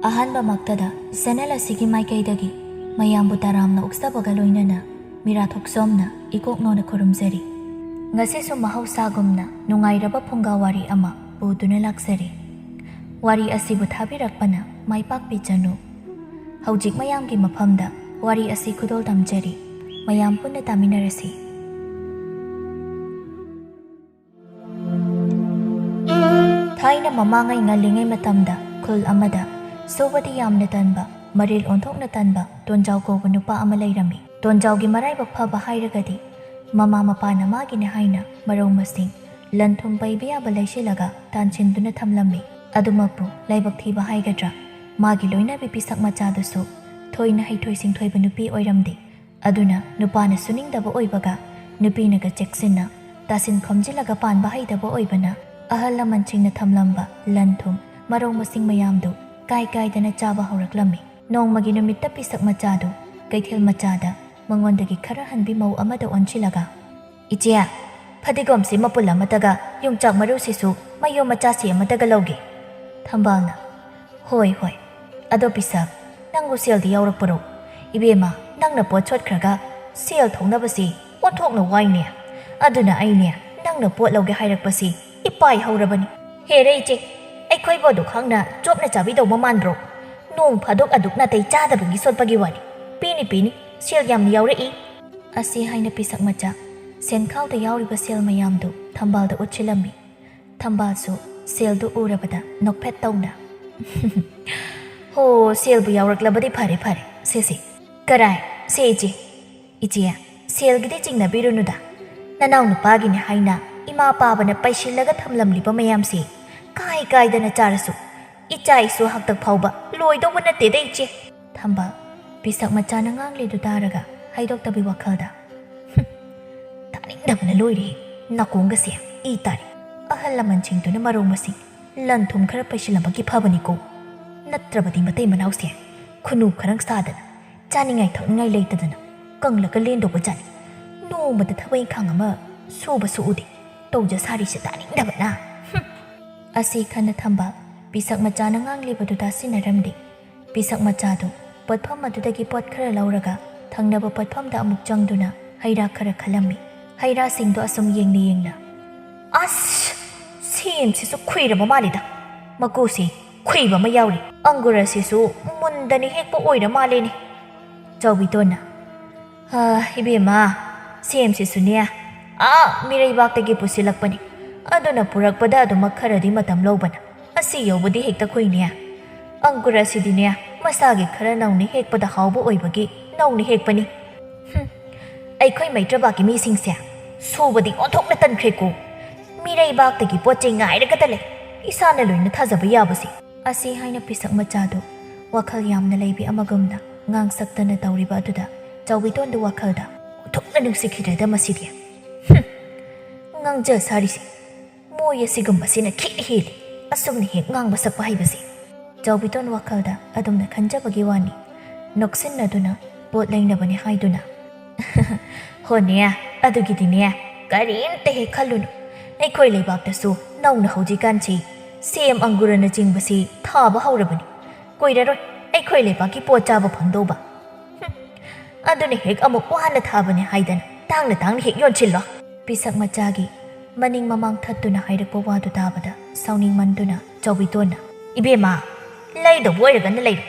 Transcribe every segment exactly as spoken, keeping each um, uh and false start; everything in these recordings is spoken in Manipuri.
ꯑꯍꯥꯟꯕꯃꯛꯇꯗ ꯆꯦꯅꯦꯜ ꯑꯁꯤꯒꯤ ꯃꯥꯏꯀꯩꯗꯒꯤ ꯃꯌꯥꯝꯕꯨ ꯇꯔꯥꯝꯅ ꯑꯣꯛꯆꯕꯒ ꯂꯣꯏꯅꯅ ꯃꯤꯔꯥꯊꯣꯛꯁꯣꯝꯅ ꯏꯀꯣꯛꯅꯣꯅ ꯈꯨꯔꯨꯝꯖꯔꯤ꯫ ꯉꯁꯤꯁꯨ ꯃꯍꯧꯁꯥꯒꯨꯝꯅ ꯅꯨꯡꯉꯥꯏꯔꯕ ꯐꯨꯡꯒꯥ ꯋꯥꯔꯤ ꯑꯃ ꯄꯨꯗꯨꯅ ꯂꯥꯛꯆꯔꯤ꯫ ꯋꯥꯔꯤ ꯑꯁꯤꯕꯨ ꯊꯥꯕꯤꯔꯛꯄꯅ ꯃꯥꯏ ꯄꯥꯛꯄꯤꯖꯅꯨ꯫ ꯍꯧꯖꯤꯛ ꯃꯌꯥꯝꯒꯤ ꯃꯐꯝꯗ ꯋꯥꯔꯤ ꯑꯁꯤ ꯈꯨꯗꯣꯜ ꯇꯝꯖꯔꯤ꯫ ꯃꯌꯥꯝ ꯄꯨꯟꯅ ꯇꯥꯃꯤꯟꯅꯔꯁꯤ꯫ ꯊꯥꯏꯅ ꯃꯃꯥꯡꯉꯩ ꯉꯜꯂꯤꯉꯩ ꯃꯇꯝꯗ ꯈꯨꯜ ꯑꯃꯗ ꯁꯨꯕꯗꯤ ꯌꯥꯝꯅ ꯇꯟꯕ, ꯃꯔꯤꯜ ꯑꯣꯟꯊꯣꯛꯅ ꯇꯟꯕ ꯇꯣꯟꯖꯥꯎ ꯀꯧꯕ ꯅꯨꯄꯥ ꯑꯃ ꯂꯩꯔꯝꯃꯤ꯫ ꯇꯣꯟꯖꯥꯎꯒꯤ ꯃꯔꯥꯏꯕꯛ ꯐꯕ ꯍꯥꯏꯔꯒꯗꯤ ꯃꯃꯥ ꯃꯄꯥꯅ ꯃꯥꯒꯤꯅꯦ ꯍꯥꯏꯅ ꯃꯔꯧ ꯃꯁꯤꯡ, ꯂꯟ ꯊꯨꯝ ꯄꯩꯕ ꯌꯥꯕ ꯂꯩꯁꯤꯜꯂꯒ ꯇꯥꯟꯁꯤꯟꯗꯨꯅ ꯊꯝꯂꯝꯃꯤ꯫ ꯑꯗꯨꯃꯛꯄꯨ ꯂꯥꯏꯕꯛ ꯊꯤꯕ ꯍꯥꯏꯒꯗ꯭ꯔꯥ, ꯃꯥꯒꯤ ꯂꯣꯏꯅꯕꯤ ꯄꯤꯁꯛ ꯃꯆꯥꯗꯨꯁꯨ ꯊꯣꯏꯅ ꯍꯩꯊꯣꯏ ꯁꯤꯡꯊꯣꯏꯕ ꯅꯨꯄꯤ ꯑꯣꯏꯔꯝꯗꯦ꯫ ꯑꯗꯨꯅ ꯅꯨꯄꯥꯅ ꯁꯨꯅꯤꯡꯗꯕ ꯑꯣꯏꯕꯒ ꯅꯨꯄꯤꯅꯒ ꯆꯦꯛꯁꯤꯟꯅ ꯇꯥꯁꯤꯟ ꯈꯣꯝꯖꯤꯜꯂꯒ ꯄꯥꯟꯕ ꯍꯩꯇꯕ ꯑꯣꯏꯕꯅ ꯑꯍꯜ ꯂꯃꯟꯁꯤꯡꯅ ꯊꯝꯂꯝꯕ ꯂꯟ ꯊꯨꯝ ꯃꯔꯧ ꯃꯁꯤꯡ ꯃꯌꯥꯝꯗꯨ ꯀꯥꯏ ꯀꯥꯏꯗꯅ ꯆꯥꯕ ꯍꯧꯔꯛꯂꯝꯃꯤ꯫ ꯅꯣꯡꯃꯒꯤ ꯅꯨꯃꯤꯠꯇ ꯄꯤꯁꯛ ꯃꯆꯥꯗꯨ ꯀꯩꯊꯦꯜ ꯃꯆꯥꯗ ꯃꯉꯣꯟꯗꯒꯤ ꯈꯔ ꯍꯟꯕꯤ ꯃꯧ ꯑꯃꯗ ꯑꯣꯟꯁꯤꯜꯂꯒ, "ꯏꯆꯦ, ꯐꯗꯤꯒꯣꯝꯁꯤ ꯃꯄꯨꯜ ꯑꯃꯠꯇꯒ ꯌꯣꯡꯆꯥꯛ ꯃꯔꯨꯁꯤꯁꯨ ꯃꯌꯣꯝ ꯃꯆꯥꯁꯤ ꯑꯃꯠꯇꯒ ꯂꯧꯒꯦ꯫" ꯊꯝꯕꯥꯜꯅ, "ꯍꯣꯏ, ꯍꯣꯏ꯫ ꯑꯗꯣ ꯄꯤꯁꯛ, ꯅꯪꯕꯨ ꯁꯦꯜꯗꯤ ꯌꯥꯎꯔꯛꯄꯔꯣ? ꯏꯕꯦꯝꯃ, ꯅꯪꯅ ꯄꯣꯠ ꯁꯣꯠꯈ꯭ꯔꯒ ꯁꯦꯜ ꯊꯣꯛꯅꯕꯁꯤ ꯑꯣꯟꯊꯣꯛꯅ ꯋꯥꯏꯅꯦ꯫ ꯑꯗꯨꯅ ꯑꯩꯅꯦ, ꯅꯪꯅ ꯄꯣꯠ ꯂꯧꯒꯦ ꯍꯥꯏꯔꯛꯄꯁꯤ ꯏꯄꯥꯏ ꯍꯧꯔꯕꯅꯤ꯫" "ꯍꯦꯔꯦ ꯏꯆꯦ, ꯑꯩꯈꯣꯏꯕꯨ ꯑꯗꯨꯛ ꯍꯥꯡꯅ ꯆꯣꯞꯅ ꯆꯥꯕꯤꯗꯧꯕ ꯃꯥꯟꯕ꯭ꯔꯣ? ꯅꯣꯡ ꯐꯥꯗꯣꯛ ꯑꯗꯨꯛ ꯅꯥꯇꯩ ꯆꯥꯗꯕꯒꯤ ꯁꯣꯠꯄꯒꯤ ꯋꯥꯅꯤ꯫ ꯄꯤꯅꯤ, ꯄꯤꯅꯤ, ꯁꯦꯜ ꯌꯥꯝꯅ ꯌꯥꯎꯔꯛꯏ꯫" ꯑꯁꯤ ꯍꯥꯏꯅ ꯄꯤꯁꯛ ꯃꯆꯥ ꯁꯦꯟꯈꯥꯎꯗ ꯌꯥꯎꯔꯤꯕ ꯁꯦꯜ ꯃꯌꯥꯝꯗꯨ ꯊꯝꯕꯥꯜꯗ ꯎꯠꯁꯤꯜꯂꯝꯃꯤ꯫ ꯊꯝꯕꯥꯜꯁꯨ ꯁꯦꯜꯗꯨ ꯎꯔꯕꯗ ꯅꯣꯛꯐꯦꯠ ꯇꯧꯅ, "ꯍꯣ, ꯁꯦꯜꯕꯨ ꯌꯥꯎꯔꯛꯂꯕꯗꯤ ꯐꯔꯦ, ꯐꯔꯦ꯫ ꯁꯦ, ꯁꯦ꯫ ꯀꯔꯥꯏ? ꯁꯦ, ꯏꯆꯦ꯫ ꯏꯆꯦ, ꯁꯦꯜꯒꯤꯗꯤ ꯆꯤꯡꯅꯕꯤꯔꯨꯅꯨꯗ꯫ ꯅꯅꯥꯎ ꯅꯨꯄꯥꯒꯤꯅꯤ ꯍꯥꯏꯅ ꯏꯃꯥ ꯄꯥꯕꯅ ꯄꯩꯁꯤꯜꯂꯒ ꯊꯝꯂꯝꯂꯤꯕ ꯃꯌꯥꯝꯁꯤ ꯀꯥꯏ ꯀꯥꯏꯗꯅ ꯆꯥꯔꯁꯨ ꯏꯆꯥ ꯏꯁꯨ ꯍꯥꯛꯇꯛ ꯐꯥꯎꯕ ꯂꯣꯏꯗꯧꯕ ꯅꯠꯇꯦꯗ, ꯏꯆꯦ꯫" ꯊꯝꯕꯥꯜ, ꯄꯤꯁꯛ ꯃꯆꯥꯅ ꯉꯥꯡꯂꯤꯗꯨ ꯇꯥꯔꯒ ꯍꯥꯏꯗꯣꯛꯇꯕꯤ ꯋꯥꯈꯜꯗ, "ꯍꯨꯝ, ꯇꯥꯅꯤꯡꯗꯕꯅ ꯂꯣꯏꯔꯦ꯫ ꯅꯥꯀꯣꯡꯒꯁꯦ ꯏ ꯇꯥꯔꯦ꯫ ꯑꯍꯜ ꯂꯃꯟꯁꯤꯡꯗꯨꯅ ꯃꯔꯧ ꯃꯁꯤꯡ ꯂꯟ ꯊꯨꯝ ꯈꯔ ꯄꯩꯁꯤꯜꯂꯝꯕꯒꯤ ꯐꯕꯅꯤꯀꯣ꯫ ꯅꯠꯇ꯭ꯔꯕꯗꯤ ꯃꯇꯩ ꯃꯅꯥꯎꯁꯦ ꯈꯨꯅꯨ ꯈꯔꯪ ꯁꯥꯗꯅ, ꯆꯥꯅꯤꯡꯉꯥꯏ ꯊꯛꯅꯤꯡꯉꯥꯏ ꯂꯩꯇꯗꯅ ꯀꯪꯂꯒ ꯂꯦꯟꯗꯧꯕ ꯖꯥꯠꯅꯤ꯫ ꯅꯣꯡꯃꯗ ꯊꯕꯛ ꯏꯪꯈꯥꯡ ꯑꯃ ꯁꯨꯕꯁꯨ ꯎꯗꯦ꯫ ꯇꯧꯖ ꯁꯥꯔꯤꯁꯦ ꯇꯥꯅꯤꯡꯗꯕꯅ꯫" ꯍꯨꯝ꯫ ꯑꯁꯤ ꯈꯟꯅ ꯊꯝꯕꯥꯜ ꯄꯤꯁꯛ ꯃꯆꯥꯅ ꯉꯥꯡꯂꯤꯕꯗꯨ ꯇꯥꯁꯤꯟꯅꯔꯝꯗꯦ꯫ ꯄꯤꯁꯛ ꯃꯆꯥꯗꯨ ꯄꯣꯠꯐꯝ ꯑꯗꯨꯗꯒꯤ ꯄꯣꯠ ꯈꯔ ꯂꯧꯔꯒ ꯊꯪꯅꯕ ꯄꯣꯠꯐꯝꯗ ꯑꯃꯨꯛ ꯆꯪꯗꯨꯅ ꯍꯩ ꯔꯥ ꯈꯔ ꯈꯜꯂꯝꯃꯤ꯫ ꯍꯩ ꯔꯥꯁꯤꯡꯗꯣ ꯑꯁꯨꯝ ꯌꯦꯡꯅ ꯌꯦꯡꯅ, "ꯑꯁ! ꯁꯦꯝꯁꯤꯁꯨ ꯈꯨꯏꯔꯕ ꯃꯥꯜꯂꯤꯗ꯫ ꯃꯀꯨꯁꯤ ꯈꯨꯏꯕ ꯑꯃ ꯌꯥꯎꯔꯤ꯫ ꯑꯪꯒꯨꯔ ꯑꯁꯤꯁꯨ ꯃꯨꯟꯗꯅ ꯍꯦꯛꯄ ꯑꯣꯏꯔ ꯃꯥꯜꯂꯦꯅꯦ꯫" ꯆꯥꯎꯕꯤꯇꯣꯟꯅ, "ꯑ, ꯏꯕꯦꯝꯃ, ꯁꯦꯝꯁꯤꯁꯨꯅꯦ, ꯑꯥ ꯃꯤꯔꯩꯕꯥꯛꯇꯒꯤ ꯄꯨꯁꯤꯜꯂꯛꯄꯅꯤ꯫ ꯑꯗꯨꯅ ꯄꯨꯔꯛꯄꯗ ꯑꯗꯨꯃꯛ ꯈꯔꯗꯤ ꯃꯇꯝ ꯂꯧꯕꯅ꯫ ꯑꯁꯤ ꯌꯧꯕꯗꯤ ꯍꯦꯛꯇ ꯈꯨꯏꯅꯦ꯫ ꯑꯪꯒꯨꯔ ꯑꯁꯤꯗꯤꯅꯦ, ꯃꯁꯥꯒꯤ ꯈꯔ ꯅꯧꯅ ꯍꯦꯛꯄꯗ ꯍꯥꯎꯕ ꯑꯣꯏꯕꯒꯤ ꯅꯧꯅ ꯍꯦꯛꯄꯅꯤ꯫" ꯍꯨꯝ, ꯑꯩꯈꯣꯏ ꯃꯩꯇ꯭ꯔꯕꯥꯛꯀꯤ ꯃꯤꯁꯤꯡꯁꯦ ꯁꯨꯕꯗꯤ ꯑꯣꯟꯊꯣꯛꯅ ꯇꯟꯈ꯭ꯔꯦꯀꯣ꯫ ꯃꯤꯔꯩꯕꯥꯛꯇꯒꯤ ꯄꯣꯠ ꯆꯩ ꯉꯥꯏꯔꯒꯇ ꯂꯩ, ꯏꯁꯥꯅ ꯂꯣꯏꯅ ꯊꯥꯖꯕ ꯌꯥꯕꯁꯦ꯫ ꯑꯁꯤ ꯍꯥꯏꯅ ꯄꯤꯁꯛ ꯃꯆꯥꯗꯨ ꯋꯥꯈꯜ ꯌꯥꯝꯅ ꯂꯩꯕꯤ ꯑꯃꯒꯨꯝꯅ ꯉꯥꯡꯁꯛꯇꯅ ꯇꯧꯔꯤꯕ ꯑꯗꯨꯗ ꯆꯥꯎꯕꯤꯇꯣꯟꯗꯨ ꯋꯥꯈꯜꯗ, "ꯑꯣꯟꯊꯣꯛꯅ ꯅꯨꯡꯁꯤꯈꯤꯗ꯭ꯔꯦꯗ ꯃꯁꯤꯗꯤ꯫ ꯍꯨꯝ, ꯉꯥꯡꯖ ꯁꯥꯔꯤꯁꯦ꯫ ꯃꯣꯏ ꯑꯁꯤꯒꯨꯝꯕꯁꯤꯅ ꯈꯤꯠ ꯍꯦꯜꯂꯤ꯫ ꯑꯁꯨꯝꯅ ꯍꯦꯛ ꯉꯥꯡꯕ ꯁꯛꯄ ꯍꯩꯕꯁꯦ꯫" ꯆꯥꯎꯕꯤꯇꯣꯟ ꯋꯥꯈꯜꯗ ꯑꯗꯨꯝꯅ ꯈꯟꯖꯕꯒꯤ ꯋꯥꯅꯤ꯫ ꯅꯣꯛꯁꯤꯟꯅꯗꯨꯅ ꯄꯣꯠ ꯂꯩꯅꯕꯅꯤ ꯍꯥꯏꯗꯨꯅ, "ꯍꯣꯅꯦ, ꯑꯗꯨꯒꯤꯗꯤꯅꯦ, ꯀꯔꯤꯝꯇ ꯍꯦꯛ ꯈꯜꯂꯨꯅꯨ꯫ ꯑꯩꯈꯣꯏ ꯂꯩꯕꯥꯛꯇꯁꯨ ꯅꯧꯅ ꯍꯧꯖꯤꯛꯀꯥꯟꯁꯤ ꯁꯦꯝ, ꯑꯪꯒꯨꯔꯅꯆꯤꯡꯕꯁꯤ ꯊꯥꯕ ꯍꯧꯔꯕꯅꯤ꯫ ꯀꯨꯏꯔꯔꯣꯏ ꯑꯩꯈꯣꯏ ꯂꯩꯕꯥꯛꯀꯤ ꯄꯣꯠ ꯆꯥꯕ ꯐꯪꯗꯧꯕ꯫ ꯍꯨꯝ, ꯑꯗꯨꯅ ꯍꯦꯛ ꯑꯃꯨꯛ ꯋꯥꯅ ꯊꯥꯕꯅꯦ ꯍꯥꯏꯗꯅ ꯇꯥꯡꯅ ꯇꯥꯡꯅ ꯍꯦꯛ ꯌꯣꯟꯁꯤꯜꯂꯣ꯫" ꯄꯤꯁꯛ ꯃꯆꯥꯒꯤ ꯃꯅꯤꯡ ꯃꯃꯥꯡ ꯊꯠꯇꯨꯅ ꯍꯥꯏꯔꯛꯄ ꯋꯥꯗꯨ ꯇꯥꯕꯗ ꯁꯥꯎꯅꯤꯡꯃꯟꯗꯨꯅ ꯆꯥꯎꯕꯤꯇꯣꯟꯅ, "ꯏꯕꯦꯝꯃ, ꯂꯩꯗꯧꯕ ꯑꯣꯏꯔꯒꯅ ꯂꯩꯔꯣ,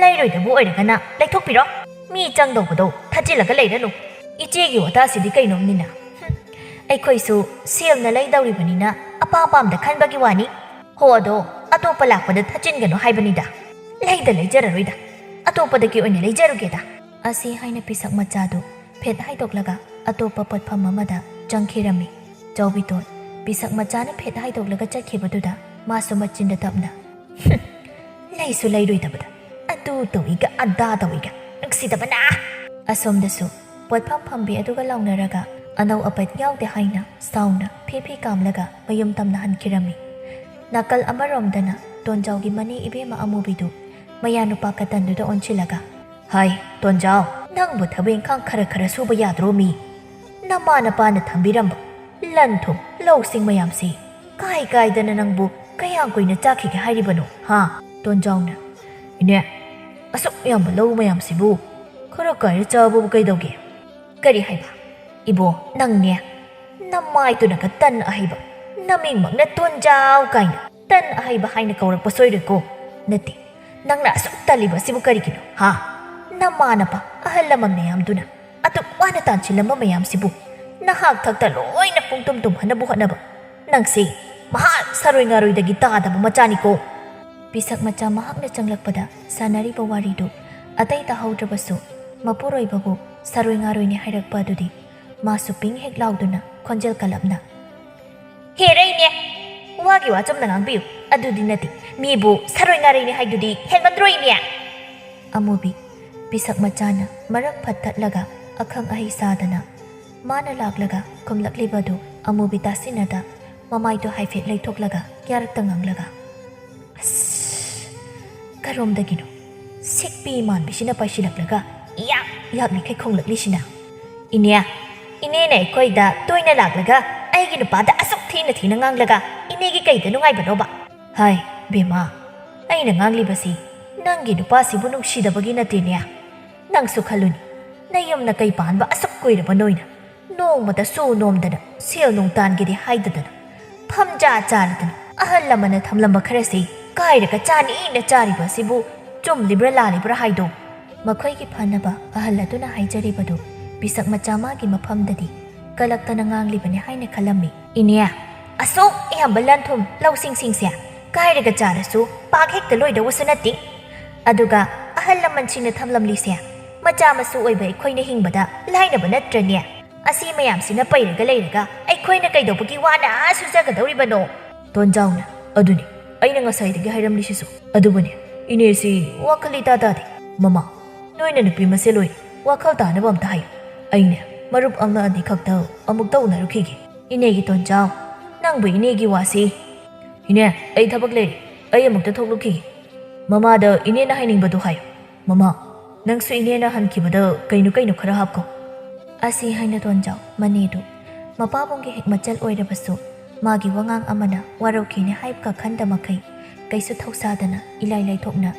ꯂꯩꯔꯣꯏꯗꯕ ꯑꯣꯏꯔꯒꯅ ꯂꯩꯊꯣꯛꯄꯤꯔꯣ꯫ ꯃꯤ ꯆꯪꯗꯧꯕꯗꯣ ꯊꯠꯆꯤꯜꯂꯒ ꯂꯩꯔꯅꯨ꯫ ꯏꯆꯦꯒꯤ ꯋꯥꯇꯥꯁꯤꯗꯤ ꯀꯩꯅꯣꯝꯅꯤꯅ꯫ ꯍꯨꯝ, ꯑꯩꯈꯣꯏꯁꯨ ꯁꯦꯜꯅ ꯂꯩꯗꯧꯔꯤꯕꯅꯤꯅ ꯑꯄꯥꯝ ꯑꯄꯥꯝꯗ ꯈꯟꯕꯒꯤ ꯋꯥꯅꯤ꯫ ꯍꯣ, ꯑꯗꯣ ꯑꯇꯣꯞꯄ ꯂꯥꯛꯄꯗ ꯊꯠꯆꯤꯟꯒꯅꯨ ꯍꯥꯏꯕꯅꯤꯗ꯫ ꯂꯩꯗ ꯂꯩꯖꯔꯔꯣꯏꯗ, ꯑꯇꯣꯞꯄꯗꯒꯤ ꯑꯣꯏꯅ ꯂꯩꯖꯔꯨꯒꯦꯗ꯫" ꯑꯁꯤ ꯍꯥꯏꯅ ꯄꯤꯁꯛ ꯃꯆꯥꯗꯨ ꯐꯦꯠ ꯍꯥꯏꯗꯣꯛꯂꯒ ꯑꯇꯣꯞꯄ ꯄꯣꯠꯐꯝ ꯑꯃꯗ ꯆꯪꯈꯤꯔꯝꯃꯤ꯫ ꯆꯥꯎꯕꯤꯇꯣꯟ ꯄꯤꯁꯛ ꯃꯆꯥꯅ ꯐꯦꯠ ꯍꯥꯏꯗꯣꯛꯂꯒ ꯆꯠꯈꯤꯕꯗꯨꯗ ꯃꯥꯁꯨ ꯃꯆꯤꯟꯗ ꯇꯞꯅ, "ꯍꯨꯝ, ꯂꯩꯁꯨ ꯂꯩꯔꯣꯏꯗꯕꯗ ꯑꯗꯨ ꯇꯧꯏꯒ ꯑꯗꯥ ꯇꯧꯏꯒ, ꯅꯨꯡꯁꯤꯗꯕꯅ!" ꯑꯁꯣꯝꯗꯁꯨ ꯄꯣꯠꯐꯝ ꯐꯝꯕꯤ ꯑꯗꯨꯒ ꯂꯥꯎꯅꯔꯒ ꯑꯅꯧ ꯑꯄꯦꯠ ꯌꯥꯎꯗꯦ ꯍꯥꯏꯅ ꯁꯥꯎꯅ ꯐꯤ ꯐꯤ ꯀꯥꯝꯂꯒ ꯃꯌꯨꯝ ꯇꯝꯅ ꯍꯟꯈꯤꯔꯝꯃꯤ꯫ ꯅꯥꯀꯜ ꯑꯃꯔꯣꯝꯗꯅ ꯇꯣꯟꯖꯥꯎꯒꯤ ꯃꯅꯦ ꯏꯕꯦꯝꯃ ꯑꯃꯨꯕꯤꯗꯨ ꯃꯌꯥ ꯅꯨꯄꯥ ꯀꯇꯟꯗꯨꯗ ꯑꯣꯟꯁꯤꯜꯂꯒ, "ꯍꯥꯏ, ꯇꯣꯟꯖꯥꯎ, ꯅꯪꯕꯨ ꯊꯕꯛ ꯏꯪꯈꯥꯡ ꯈꯔ ꯈꯔ ꯁꯨꯕ ꯌꯥꯗ꯭ꯔꯣ ꯃꯤ? ꯅꯃꯥ ꯅꯄꯥꯅ ꯊꯝꯕꯤꯔꯝꯕ ꯂꯟ ꯊꯨꯝ ꯂꯧꯁꯤꯡ ꯃꯌꯥꯝꯁꯤ ꯀꯥꯏ ꯀꯥꯏꯗꯅ ꯅꯪꯕꯨ ꯀꯌꯥꯝ ꯀꯨꯏꯅ ꯆꯥꯈꯤꯒꯦ ꯍꯥꯏꯔꯤꯕꯅꯣ, ꯍꯥ? ꯇꯣꯟꯖꯥꯎꯅ, "ꯏꯅꯦ, ꯑꯁꯨꯛ ꯌꯥꯝꯕ ꯂꯧ ꯃꯌꯥꯝꯁꯤꯕꯨ ꯈꯔ ꯀꯥꯏꯔ ꯆꯥꯕꯕꯨ ꯀꯩꯗꯧꯒꯦ?" "ꯀꯔꯤ ꯍꯥꯏꯕ? ꯏꯕꯣ, ꯅꯪꯅꯦ, ꯅꯃꯥꯏꯗꯨꯅꯒ ꯇꯟ ꯑꯍꯩꯕ, ꯅꯃꯤꯡꯃꯛꯅ ꯇꯣꯟꯖꯥꯎ ꯀꯥꯏꯅ ꯇꯟ ꯑꯍꯩꯕ ꯍꯥꯏꯅ ꯀꯧꯔꯛꯄ ꯁꯣꯏꯔꯣꯏꯀꯣ?" "ꯅꯠꯇꯦ, ꯅꯪꯅ ꯑꯁꯨꯛ ꯇꯜꯂꯤꯕ ꯑꯁꯤꯕꯨ ꯀꯔꯤꯒꯤꯅꯣ, ꯍꯥ? ꯅꯃꯥꯟꯅꯕ ꯑꯍꯜ ꯂꯃꯟ ꯃꯌꯥꯝꯗꯨꯅ ꯑꯗꯨꯛ ꯋꯥꯅ ꯇꯥꯟꯁꯤꯜꯂꯝꯕ ꯃꯌꯥꯝꯁꯤꯕꯨ ꯅꯍꯥꯛ ꯊꯛꯇ ꯂꯣꯏꯅ ꯄꯨꯡꯇꯨꯝ ꯇꯨꯝꯍꯟꯅꯕ ꯍꯣꯠꯅꯕ꯫ ꯅꯪꯁꯤ ꯃꯍꯥ ꯁꯥꯔꯣꯏ ꯉꯥꯔꯣꯏꯗꯒꯤ ꯇꯥꯗꯕ ꯃꯆꯥꯅꯤꯀꯣ!" ꯄꯤꯁꯛ ꯃꯆꯥ ꯃꯍꯥꯛꯅ ꯆꯪꯂꯛꯄꯗ ꯁꯥꯟꯅꯔꯤꯕ ꯋꯥꯔꯤꯗꯨ ꯑꯇꯩ ꯇꯥꯍꯧꯗ꯭ꯔꯕꯁꯨ, ꯃꯄꯨꯔꯣꯏꯕꯕꯨ ꯁꯥꯔꯣꯏ ꯉꯥꯔꯣꯏꯅꯤ ꯍꯥꯏꯔꯛꯄ ꯑꯗꯨꯗꯤ ꯃꯥꯁꯨ ꯄꯤꯡ ꯍꯦꯛ ꯂꯥꯎꯗꯨꯅ ꯈꯣꯟꯖꯦꯜ ꯀꯜꯂꯞꯅ, "ꯍꯦꯔꯩꯅꯦ! ꯋꯥꯒꯤ ꯋꯥ ꯆꯨꯝꯅ ꯉꯥꯡꯕꯤꯌꯨ꯫ ꯑꯗꯨꯗꯤ ꯅꯠꯇꯦ, ꯃꯤꯕꯨ ꯁꯥꯔꯣꯏ ꯉꯥꯔꯣꯏꯅꯦ ꯍꯥꯏꯗꯨꯗꯤ ꯍꯦꯟꯃꯟꯗ꯭ꯔꯣ, ꯏꯅꯦ?" ꯑꯃꯨꯕꯤ, ꯄꯤꯁꯛ ꯃꯆꯥꯅ ꯃꯔꯛ ꯐꯠ ꯊꯠꯂꯒ ꯑꯈꯪ ꯑꯍꯩ ꯁꯥꯗꯅ, ꯃꯥꯅ ꯂꯥꯛꯂꯒ ꯈꯨꯝꯂꯛꯂꯤꯕꯗꯨ ꯑꯃꯨꯕꯤ ꯇꯥꯁꯤꯟꯅꯗ, ꯃꯃꯥꯏꯗꯨ ꯍꯥꯏꯐꯦꯠ ꯂꯩꯊꯣꯛꯂꯒ ꯌꯥꯔꯛꯇ ꯉꯥꯡꯂꯒ, "ꯑꯁ, ꯀꯔꯣꯝꯗꯒꯤꯅꯣ ꯁꯤꯛꯄꯤ ꯃꯥꯟꯕꯤꯁꯤꯅ ꯄꯥꯏꯁꯤꯜꯂꯛꯂꯒ ꯌꯥꯛ ꯌꯥꯛꯂꯤꯈꯩ ꯈꯣꯡꯂꯛꯂꯤꯁꯤꯅ? ꯏꯅꯦ, ꯏꯅꯦꯅ ꯑꯩꯈꯣꯏꯗ ꯇꯣꯏꯅ ꯂꯥꯛꯂꯒ ꯑꯩꯒꯤ ꯅꯨꯄꯥꯗ ꯑꯁꯨꯛ ꯊꯤꯅ ꯊꯤꯅ ꯉꯥꯡꯂꯒ ꯏꯅꯦꯒꯤ ꯀꯩꯗ ꯅꯨꯡꯉꯥꯏꯕꯅꯣꯕ?" "ꯍꯥꯏ, ꯕꯦꯝꯃ, ꯑꯩꯅ ꯉꯥꯡꯂꯤꯕꯁꯤ ꯅꯪꯒꯤ ꯅꯨꯄꯥꯁꯤꯕꯨ ꯅꯨꯡꯁꯤꯗꯕꯒꯤ ꯅꯠꯇꯦꯅꯦ꯫ ꯅꯪꯁꯨ ꯈꯜꯂꯨꯅꯤ, ꯅꯌꯨꯝ ꯅꯀꯩ ꯄꯥꯟꯕ ꯑꯁꯨꯛ ꯀꯨꯏꯔꯕ ꯅꯣꯏꯅ ꯅꯣꯡꯃꯇ ꯁꯨ ꯅꯣꯝꯗꯅ, ꯁꯦꯜ ꯅꯨꯡ ꯇꯥꯟꯒꯦꯗꯤ ꯍꯥꯏꯗꯗꯅ, ꯐꯝꯖꯥ ꯆꯥꯔꯗꯅ, ꯑꯍꯜ ꯂꯃꯟꯅ ꯊꯝꯂꯝꯕ ꯈꯔꯁꯤ ꯀꯥꯏꯔꯒ ꯆꯥꯅꯤꯅ ꯆꯥꯔꯤꯕ ꯑꯁꯤꯕꯨ ꯆꯨꯝꯂꯤꯕ꯭ꯔꯥ ꯂꯥꯜꯂꯤꯕ꯭ꯔꯥ ꯍꯥꯏꯗꯣ?" ꯃꯈꯣꯏꯒꯤ ꯐꯅꯕ ꯑꯍꯜ ꯑꯗꯨꯅ ꯍꯥꯏꯖꯔꯤꯕꯗꯨ ꯄꯤꯁꯛ ꯃꯆꯥ ꯃꯥꯒꯤ ꯃꯐꯝꯗꯗꯤ ꯀꯂꯛꯇꯅ ꯉꯥꯡꯂꯤꯕꯅꯤ ꯍꯥꯏꯅ ꯈꯜꯂꯝꯃꯤ꯫ "ꯏꯅꯦ, ꯑꯁꯨꯛ ꯌꯥꯝꯕ ꯂꯟ ꯊꯨꯝ ꯂꯧꯁꯤꯡꯁꯤꯡꯁꯦ ꯀꯥꯏꯔꯒ ꯆꯥꯔꯁꯨ ꯄꯥꯛ ꯍꯦꯛꯇ ꯂꯣꯏꯗꯧꯕꯁꯨ ꯅꯠꯇꯦ꯫ ꯑꯗꯨꯒ ꯑꯍꯜ ꯂꯃꯟꯁꯤꯡꯅ ꯊꯝꯂꯝꯂꯤꯁꯦ ꯃꯆꯥ ꯃꯁꯨ ꯑꯣꯏꯕ ꯑꯩꯈꯣꯏꯅ ꯍꯤꯡꯕꯗ ꯂꯥꯏꯅꯕ ꯅꯠꯇ꯭ꯔꯅꯦ? ꯑꯁꯤ ꯃꯌꯥꯝꯁꯤꯅ ꯄꯩꯔꯒ ꯂꯩꯔꯒ ꯑꯩꯈꯣꯏꯅ ꯀꯩꯗꯧꯕꯒꯤ ꯋꯥꯅ ꯁꯨꯖꯒꯗꯧꯔꯤꯕꯅꯣ?" ꯇꯣꯟꯖꯥꯎꯅ, "ꯑꯗꯨꯅꯤ ꯑꯩꯅ ꯉꯁꯥꯏꯗꯒꯤ ꯍꯥꯏꯔꯝꯂꯤꯁꯤꯁꯨ꯫ ꯑꯗꯨꯕꯨꯅꯦ, ꯏꯅꯦꯁꯤ ꯋꯥꯈꯜ ꯏꯇꯥ ꯇꯥꯗꯦ꯫ ꯃꯃꯥ, ꯅꯣꯏꯅ ꯅꯨꯄꯤ ꯃꯁꯦꯜ ꯑꯣꯏꯅ ꯋꯥꯈꯜ ꯇꯥꯅꯕ ꯑꯝꯇ ꯍꯥꯏꯌꯨ꯫ ꯑꯩꯅꯦ, ꯃꯔꯨꯞ ꯑꯃ ꯑꯅꯤ ꯈꯛꯇ ꯑꯃꯨꯛꯇ ꯎꯅꯔꯨꯈꯤꯒꯦ꯫ ꯏꯅꯦꯒꯤ ꯇꯣꯟꯖꯥꯎ, ꯅꯪꯕꯨ ꯏꯅꯦꯒꯤ ꯋꯥꯁꯤ꯫ ꯏꯅꯦ, ꯑꯩ ꯊꯕꯛ ꯂꯩꯔꯦ, ꯑꯩ ꯑꯃꯨꯛꯇ ꯊꯣꯛꯂꯨꯈꯤꯒꯦ꯫ ꯃꯃꯥꯗ ꯏꯅꯦꯅ ꯍꯥꯏꯅꯤꯡꯕꯗꯨ ꯍꯥꯏꯌꯨ꯫ ꯃꯃꯥ, ꯅꯪꯁꯨ ꯏꯅꯦꯅ ꯍꯟꯈꯤꯕꯗ ꯀꯩꯅꯣ ꯀꯩꯅꯣ ꯈꯔ ꯍꯥꯞꯈꯣ꯫" ꯑꯁꯤ ꯍꯥꯏꯅ ꯇꯣꯟꯖꯥꯎ ꯃꯅꯦꯗꯨ ꯃꯄꯥꯕꯨꯡꯒꯤ ꯍꯦꯛ ꯃꯆꯜ ꯑꯣꯏꯔꯕꯁꯨ ꯃꯥꯒꯤ ꯋꯥꯉꯥꯡ ꯑꯃꯅ ꯋꯥꯔꯧꯈꯤꯅꯤ ꯍꯥꯏꯕꯒ ꯈꯟꯗ ꯃꯈꯩ ꯀꯩꯁꯨ ꯊꯧꯁꯥꯗꯅ ꯏꯂꯥꯏ ꯂꯥꯏꯊꯣꯛꯅ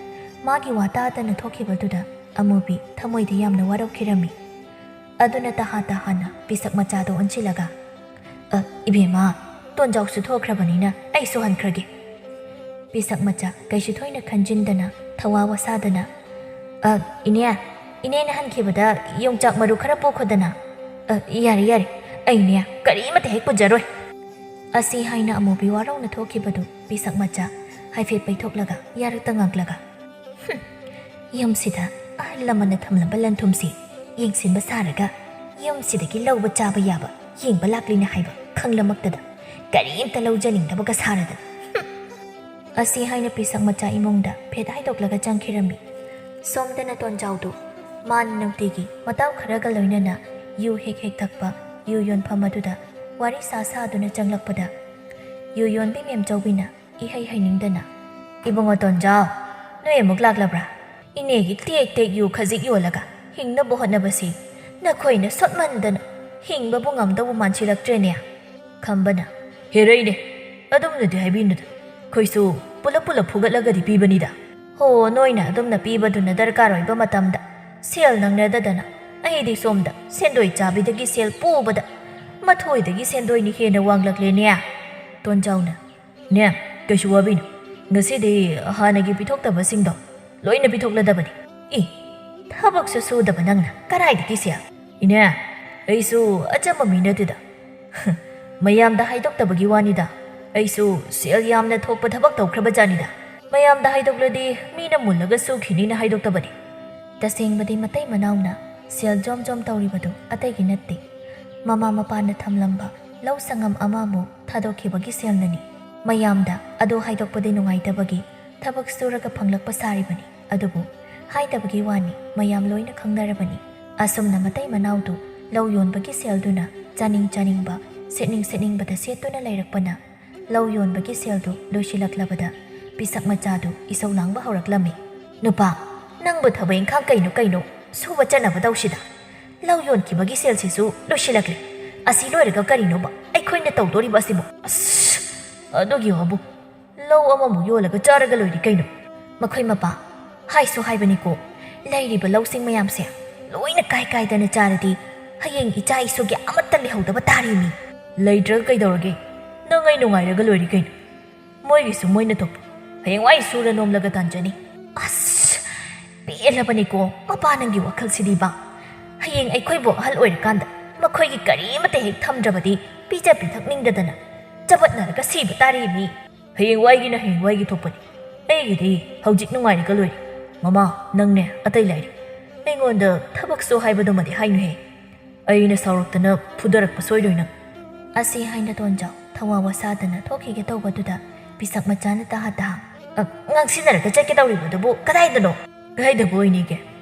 ꯃꯥꯒꯤ ꯋꯥ ꯇꯥꯗꯅ ꯊꯣꯛꯈꯤꯕꯗꯨꯗ ꯑꯃꯨꯕꯤ ꯊꯃꯣꯏꯗ ꯌꯥꯝꯅ ꯋꯥꯔꯧꯈꯤꯔꯝꯃꯤ꯫ ꯑꯗꯨꯅ ꯇꯍꯥ ꯇꯍꯥꯅ ꯄꯤꯁꯛ ꯃꯆꯥꯗꯣ ꯑꯣꯟꯁꯤꯜꯂꯒ, "ꯑ, ꯏꯕꯦꯝꯃ, ꯇꯣꯟꯖꯥꯎꯁꯨ ꯊꯣꯛꯈ꯭ꯔꯕꯅꯤꯅ ꯑꯩꯁꯨ ꯍꯟꯈ꯭ꯔꯒꯦ꯫" ꯄꯤꯁꯛ ꯃꯆꯥ ꯀꯩꯁꯨ ꯊꯣꯏꯅ ꯈꯟꯖꯤꯟꯗꯅ ꯊꯋꯥ ꯋꯥꯁꯥꯗꯅ, "ꯑ, ꯏꯅꯦ, ꯏꯅꯦꯅ ꯍꯟꯈꯤꯕꯗ ꯌꯣꯡꯆꯥꯛ ꯃꯔꯨ ꯈꯔ ꯄꯨꯈꯣꯗꯅ꯫" "ꯑ, ꯌꯥꯔꯦ, ꯌꯥꯔꯦ, ꯑꯩꯅꯦ ꯀꯔꯤꯃꯇ ꯍꯦꯛ ꯄꯨꯖꯔꯣꯏ꯫" ꯑꯁꯤ ꯍꯥꯏꯅ ꯑꯃꯨꯕꯤ ꯋꯥꯔꯧꯅ ꯊꯣꯛꯈꯤꯕꯗꯨ ꯄꯤꯁꯛ ꯃꯆꯥ ꯍꯥꯏꯐꯦꯠ ꯄꯩꯊꯣꯛꯂꯒ ꯌꯥꯔꯛꯇ ꯉꯥꯛꯂꯒ, "ꯍꯨꯝ, ꯌꯨꯝꯁꯤꯗ ꯑꯍꯜ ꯂꯃꯟꯅ ꯊꯝꯂꯝꯕ ꯂꯟ ꯊꯨꯝꯁꯤ ꯌꯦꯡꯁꯤꯟꯕ ꯁꯥꯔꯒ ꯌꯨꯝꯁꯤꯗꯒꯤ ꯂꯧꯕ ꯆꯥꯕ ꯌꯥꯕ ꯌꯦꯡꯕ ꯂꯥꯛꯂꯤꯅꯦ ꯍꯥꯏꯕ ꯈꯪꯂꯃꯛꯇꯗ ꯀꯔꯤꯝꯇ ꯂꯧꯖꯅꯤꯡꯗꯕꯒ ꯁꯥꯔꯗꯅ, ꯍꯨꯝ!" ꯑꯁꯤ ꯍꯥꯏꯅ ꯄꯤꯁꯛ ꯃꯆꯥ ꯏꯃꯨꯡꯗ ꯐꯦꯠ ꯍꯥꯏꯗꯣꯛꯂꯒ ꯆꯪꯈꯤꯔꯝꯃꯤ꯫ ꯁꯣꯝꯗꯅ ꯇꯣꯟꯖꯥꯎꯗꯨ ꯃꯥꯅ ꯅꯨꯡꯇꯤꯒꯤ ꯃꯇꯥꯎ ꯈꯔꯒ ꯂꯣꯏꯅꯅ ꯌꯨ ꯍꯦꯛ ꯍꯦꯛ ꯊꯛꯄ ꯌꯨ ꯌꯣꯟꯐꯝ ꯑꯗꯨꯗ ꯋꯥꯔꯤ ꯁꯥ ꯁꯥꯗꯨꯅ ꯆꯪꯂꯛꯄꯗ, ꯌꯨ ꯌꯣꯟꯕꯤ ꯃꯦꯝꯆꯧꯕꯤꯅ ꯏꯍꯩ ꯍꯩꯅꯤꯡꯗꯅ, "ꯏꯕꯨꯡꯉꯣ ꯇꯣꯟꯖꯥꯎ, ꯅꯣꯏ ꯑꯃꯨꯛ ꯂꯥꯛꯂꯕ꯭ꯔꯥ? ꯏꯅꯦꯒꯤ ꯇꯦꯛ ꯇꯦꯛ ꯌꯨ ꯈꯖꯤꯛ ꯌꯣꯜꯂꯒ ꯍꯤꯡꯅꯕ ꯍꯣꯠꯅꯕꯁꯤ ꯅꯈꯣꯏꯅ ꯁꯣꯠꯃꯟꯗꯅ ꯍꯤꯡꯕꯕꯨ ꯉꯝꯗꯧꯕ ꯃꯥꯟꯁꯤꯜꯂꯛꯇ꯭ꯔꯦꯅꯦ꯫" ꯈꯝꯕꯅ, "ꯍꯦꯔꯩꯅꯦ, ꯑꯗꯨꯝꯅꯗꯤ ꯍꯥꯏꯕꯤꯅꯨꯗ, ꯑꯩꯈꯣꯏꯁꯨ ꯄꯨꯂꯞ ꯄꯨꯂꯞ ꯐꯨꯒꯠꯂꯒꯗꯤ ꯄꯤꯕꯅꯤꯗ꯫ ꯍꯣ, ꯅꯣꯏꯅ ꯑꯗꯨꯝꯅ ꯄꯤꯕꯗꯨꯅ ꯗꯔꯀꯥꯔ ꯑꯣꯏꯕ ꯃꯇꯝꯗ ꯁꯦꯜ ꯅꯪꯅꯗꯗꯅ ꯑꯩꯗꯤ ꯁꯣꯝꯗ ꯁꯦꯟꯗꯣꯏ ꯆꯥꯕꯤꯗꯒꯤ ꯁꯦꯜ ꯄꯨꯕꯗ ꯃꯊꯣꯏꯗꯒꯤ ꯁꯦꯟꯗꯣꯏꯅ ꯍꯦꯟꯅ ꯋꯥꯡꯂꯛꯂꯦꯅꯦ꯫" ꯇꯣꯟꯖꯥꯎꯅ, "ꯅꯦ, ꯀꯩꯁꯨ ꯋꯥꯕꯤꯅꯨ, ꯉꯁꯤꯗꯤ ꯍꯥꯟꯅꯒꯤ ꯄꯤꯊꯣꯛꯇꯕꯁꯤꯡꯗꯣ ꯂꯣꯏꯅ ꯄꯤꯊꯣꯛꯂꯗꯕꯅꯤ꯫" "ꯏ, ꯊꯕꯛꯁꯨ ꯁꯨꯗꯕ ꯅꯪꯅ ꯀꯔꯥꯏꯗꯒꯤ ꯁꯦꯜ?" "ꯏꯅꯦ, ꯑꯩꯁꯨ ꯑꯆꯝꯕ ꯃꯤ ꯅꯠꯇꯦꯗ꯫ ꯃꯌꯥꯝꯗ ꯍꯥꯏꯗꯣꯛꯇꯕꯒꯤ ꯋꯥꯅꯤꯗ꯫ ꯑꯩꯁꯨ ꯁꯦꯜ ꯌꯥꯝꯅ ꯊꯣꯛꯄ ꯊꯕꯛ ꯇꯧꯈ꯭ꯔꯕ ꯖꯥꯠꯅꯤꯗ꯫ ꯃꯌꯥꯝꯗ ꯍꯥꯏꯗꯣꯛꯂꯗꯤ ꯃꯤꯅ ꯃꯨꯜꯂꯒ ꯁꯨꯈꯤꯅꯤꯅ ꯍꯥꯏꯗꯣꯛꯇꯕꯅꯤ꯫" ꯇꯁꯦꯡꯕꯗꯤ ꯃꯇꯩ ꯃꯅꯥꯎꯅ ꯁꯦꯜ ꯖꯣꯝ ꯖꯣꯝ ꯇꯧꯔꯤꯕꯗꯨ ꯑꯇꯩꯒꯤ ꯅꯠꯇꯦ, ꯃꯃꯥ ꯃꯄꯥꯅ ꯊꯝꯂꯝꯕ ꯂꯧ ꯁꯪꯉꯝ ꯑꯃꯃꯨꯛ ꯊꯥꯗꯣꯛꯈꯤꯕꯒꯤ ꯁꯦꯜꯅꯅꯤ꯫ ꯃꯌꯥꯝꯗ ꯑꯗꯨ ꯍꯥꯏꯗꯣꯛꯄꯗꯤ ꯅꯨꯡꯉꯥꯏꯇꯕꯒꯤ ꯊꯕꯛ ꯁꯨꯔꯒ ꯐꯪꯂꯛꯄ ꯁꯥꯔꯤꯕꯅꯤ꯫ ꯑꯗꯨꯕꯨ ꯍꯥꯏꯗꯕꯒꯤ ꯋꯥꯅꯤ, ꯃꯌꯥꯝ ꯂꯣꯏꯅ ꯈꯪꯅꯔꯕꯅꯤ꯫ ꯑꯁꯨꯝꯅ ꯃꯇꯩ ꯃꯅꯥꯎꯗꯨ ꯂꯧ ꯌꯣꯟꯕꯒꯤ ꯁꯦꯜꯗꯨꯅ ꯆꯥꯅꯤꯡ ꯆꯥꯅꯤꯡꯕ, ꯁꯦꯠꯅꯤꯡ ꯁꯦꯠꯅꯤꯡꯕꯗ ꯁꯦꯠꯇꯨꯅ ꯂꯩꯔꯛꯄꯅ ꯂꯧ ꯌꯣꯟꯕꯒꯤ ꯁꯦꯜꯗꯨ ꯂꯣꯏꯁꯤꯜꯂꯛꯂꯕꯗ ꯄꯤꯁꯛ ꯃꯆꯥꯗꯨ ꯏꯁꯧ ꯂꯥꯡꯕ ꯍꯧꯔꯛꯂꯝꯃꯤ꯫ "ꯅꯨꯄꯥ, ꯅꯪꯕꯨ ꯊꯕꯛ ꯏꯪꯈꯥꯡ ꯀꯩꯅꯣ ꯀꯩꯅꯣ ꯁꯨꯕ ꯆꯠꯅꯕ ꯇꯧꯁꯤꯗ꯫ ꯂꯧ ꯌꯣꯟꯈꯤꯕꯒꯤ ꯁꯦꯜꯁꯤꯁꯨ ꯂꯣꯏꯁꯤꯜꯂꯛꯂꯦ꯫ ꯑꯁꯤ ꯂꯣꯏꯔꯒ ꯀꯔꯤꯅꯣꯕ ꯑꯩꯈꯣꯏꯅ ꯇꯧꯗꯣꯔꯤꯕ ꯑꯁꯤꯕꯨ? ꯑꯁ, ꯑꯗꯨꯒꯤ ꯋꯥꯕꯨ, ꯂꯧ ꯑꯃꯃꯨꯛ ꯌꯣꯜꯂꯒ ꯆꯥꯔꯒ ꯂꯣꯏꯔꯦ ꯀꯩꯅꯣ꯫ ꯃꯈꯣꯏ ꯃꯄꯥ, ꯍꯥꯏꯁꯨ ꯍꯥꯏꯕꯅꯤꯀꯣ, ꯂꯩꯔꯤꯕ ꯂꯧꯁꯤꯡ ꯃꯌꯥꯝꯁꯦ ꯂꯣꯏꯅ ꯀꯥꯏ ꯀꯥꯏꯗꯅ ꯆꯥꯔꯗꯤ ꯍꯌꯦꯡ ꯏꯆꯥ ꯏꯁꯨꯒꯤ ꯑꯃꯠꯇ ꯂꯩꯍꯧꯗꯕ ꯇꯥꯔꯤꯃꯤ꯫ ꯂꯩꯇ꯭ꯔꯒ ꯀꯩꯗꯧꯔꯒꯦ? ꯅꯪ ꯑꯩ ꯅꯨꯡꯉꯥꯏꯔꯒ ꯂꯣꯏꯔꯦ ꯀꯩꯅꯣ꯫ ꯃꯣꯏꯒꯤꯁꯨ ꯃꯣꯏꯅ ꯊꯣꯛꯄ, ꯍꯌꯦꯡꯋꯥꯏ ꯁꯨꯔ ꯅꯣꯝꯂꯒ ꯇꯥꯟꯖꯅꯤ꯫ ꯑꯁ, ꯄꯦꯜꯂꯕꯅꯤꯀꯣ ꯃꯄꯥ ꯅꯪꯒꯤ ꯋꯥꯈꯜꯁꯤꯗꯤꯕ꯫ ꯍꯌꯦꯡ ꯑꯩꯈꯣꯏꯕꯨ ꯑꯍꯜ ꯑꯣꯏꯔꯀꯥꯟꯗ ꯃꯈꯣꯏꯒꯤ ꯀꯔꯤꯃꯠꯇ ꯍꯦꯛ ꯊꯝꯗ꯭ꯔꯕꯗꯤ ꯄꯤꯖ ꯄꯤꯊꯛꯅꯤꯡꯗꯗꯅ ꯆꯕꯠꯅꯔꯒ ꯁꯤꯕ ꯇꯥꯔꯤꯕꯅꯤ꯫ ꯍꯌꯦꯡꯋꯥꯏꯒꯤꯅ ꯍꯌꯦꯡꯋꯥꯏꯒꯤ ꯊꯣꯛꯄꯅꯤ꯫ ꯑꯩꯒꯤꯗꯤ ꯍꯧꯖꯤꯛ ꯅꯨꯡꯉꯥꯏꯔꯒ ꯂꯣꯏꯔꯦ꯫ ꯃꯃꯥ, ꯅꯪꯅꯦ ꯑꯇꯩ ꯂꯥꯏꯔꯤ꯫ ꯑꯩꯉꯣꯟꯗ ꯊꯕꯛꯁꯨ ꯍꯥꯏꯕꯗꯨꯃꯗꯤ ꯍꯥꯏꯅꯨꯍꯦ꯫ ꯑꯩꯅ ꯁꯥꯎꯔꯛꯇꯅ ꯐꯨꯗꯔꯛꯄ ꯁꯣꯏꯔꯣꯏ ꯅꯪ꯫ ꯑꯁꯤ ꯍꯥꯏꯅ ꯇꯣꯟꯖꯥꯎ ꯊꯋꯥ ꯋꯥꯁꯥꯗꯅ ꯊꯣꯛꯈꯤꯒꯦ ꯇꯧꯕꯗꯨꯗ ꯄꯤꯁꯛ ꯃꯆꯥꯅ ꯇꯍꯥ ꯇꯍꯥ, "ꯑ, ꯉꯥꯡꯁꯤꯟꯅꯔꯒ ꯆꯠꯀꯦ ꯇꯧꯔꯤꯕꯗꯨꯕꯨ ꯀꯗꯥꯏꯗꯅꯣ?" "ꯀꯗꯥꯏꯗꯕꯨ ꯑꯣꯏꯅꯤꯒꯦ?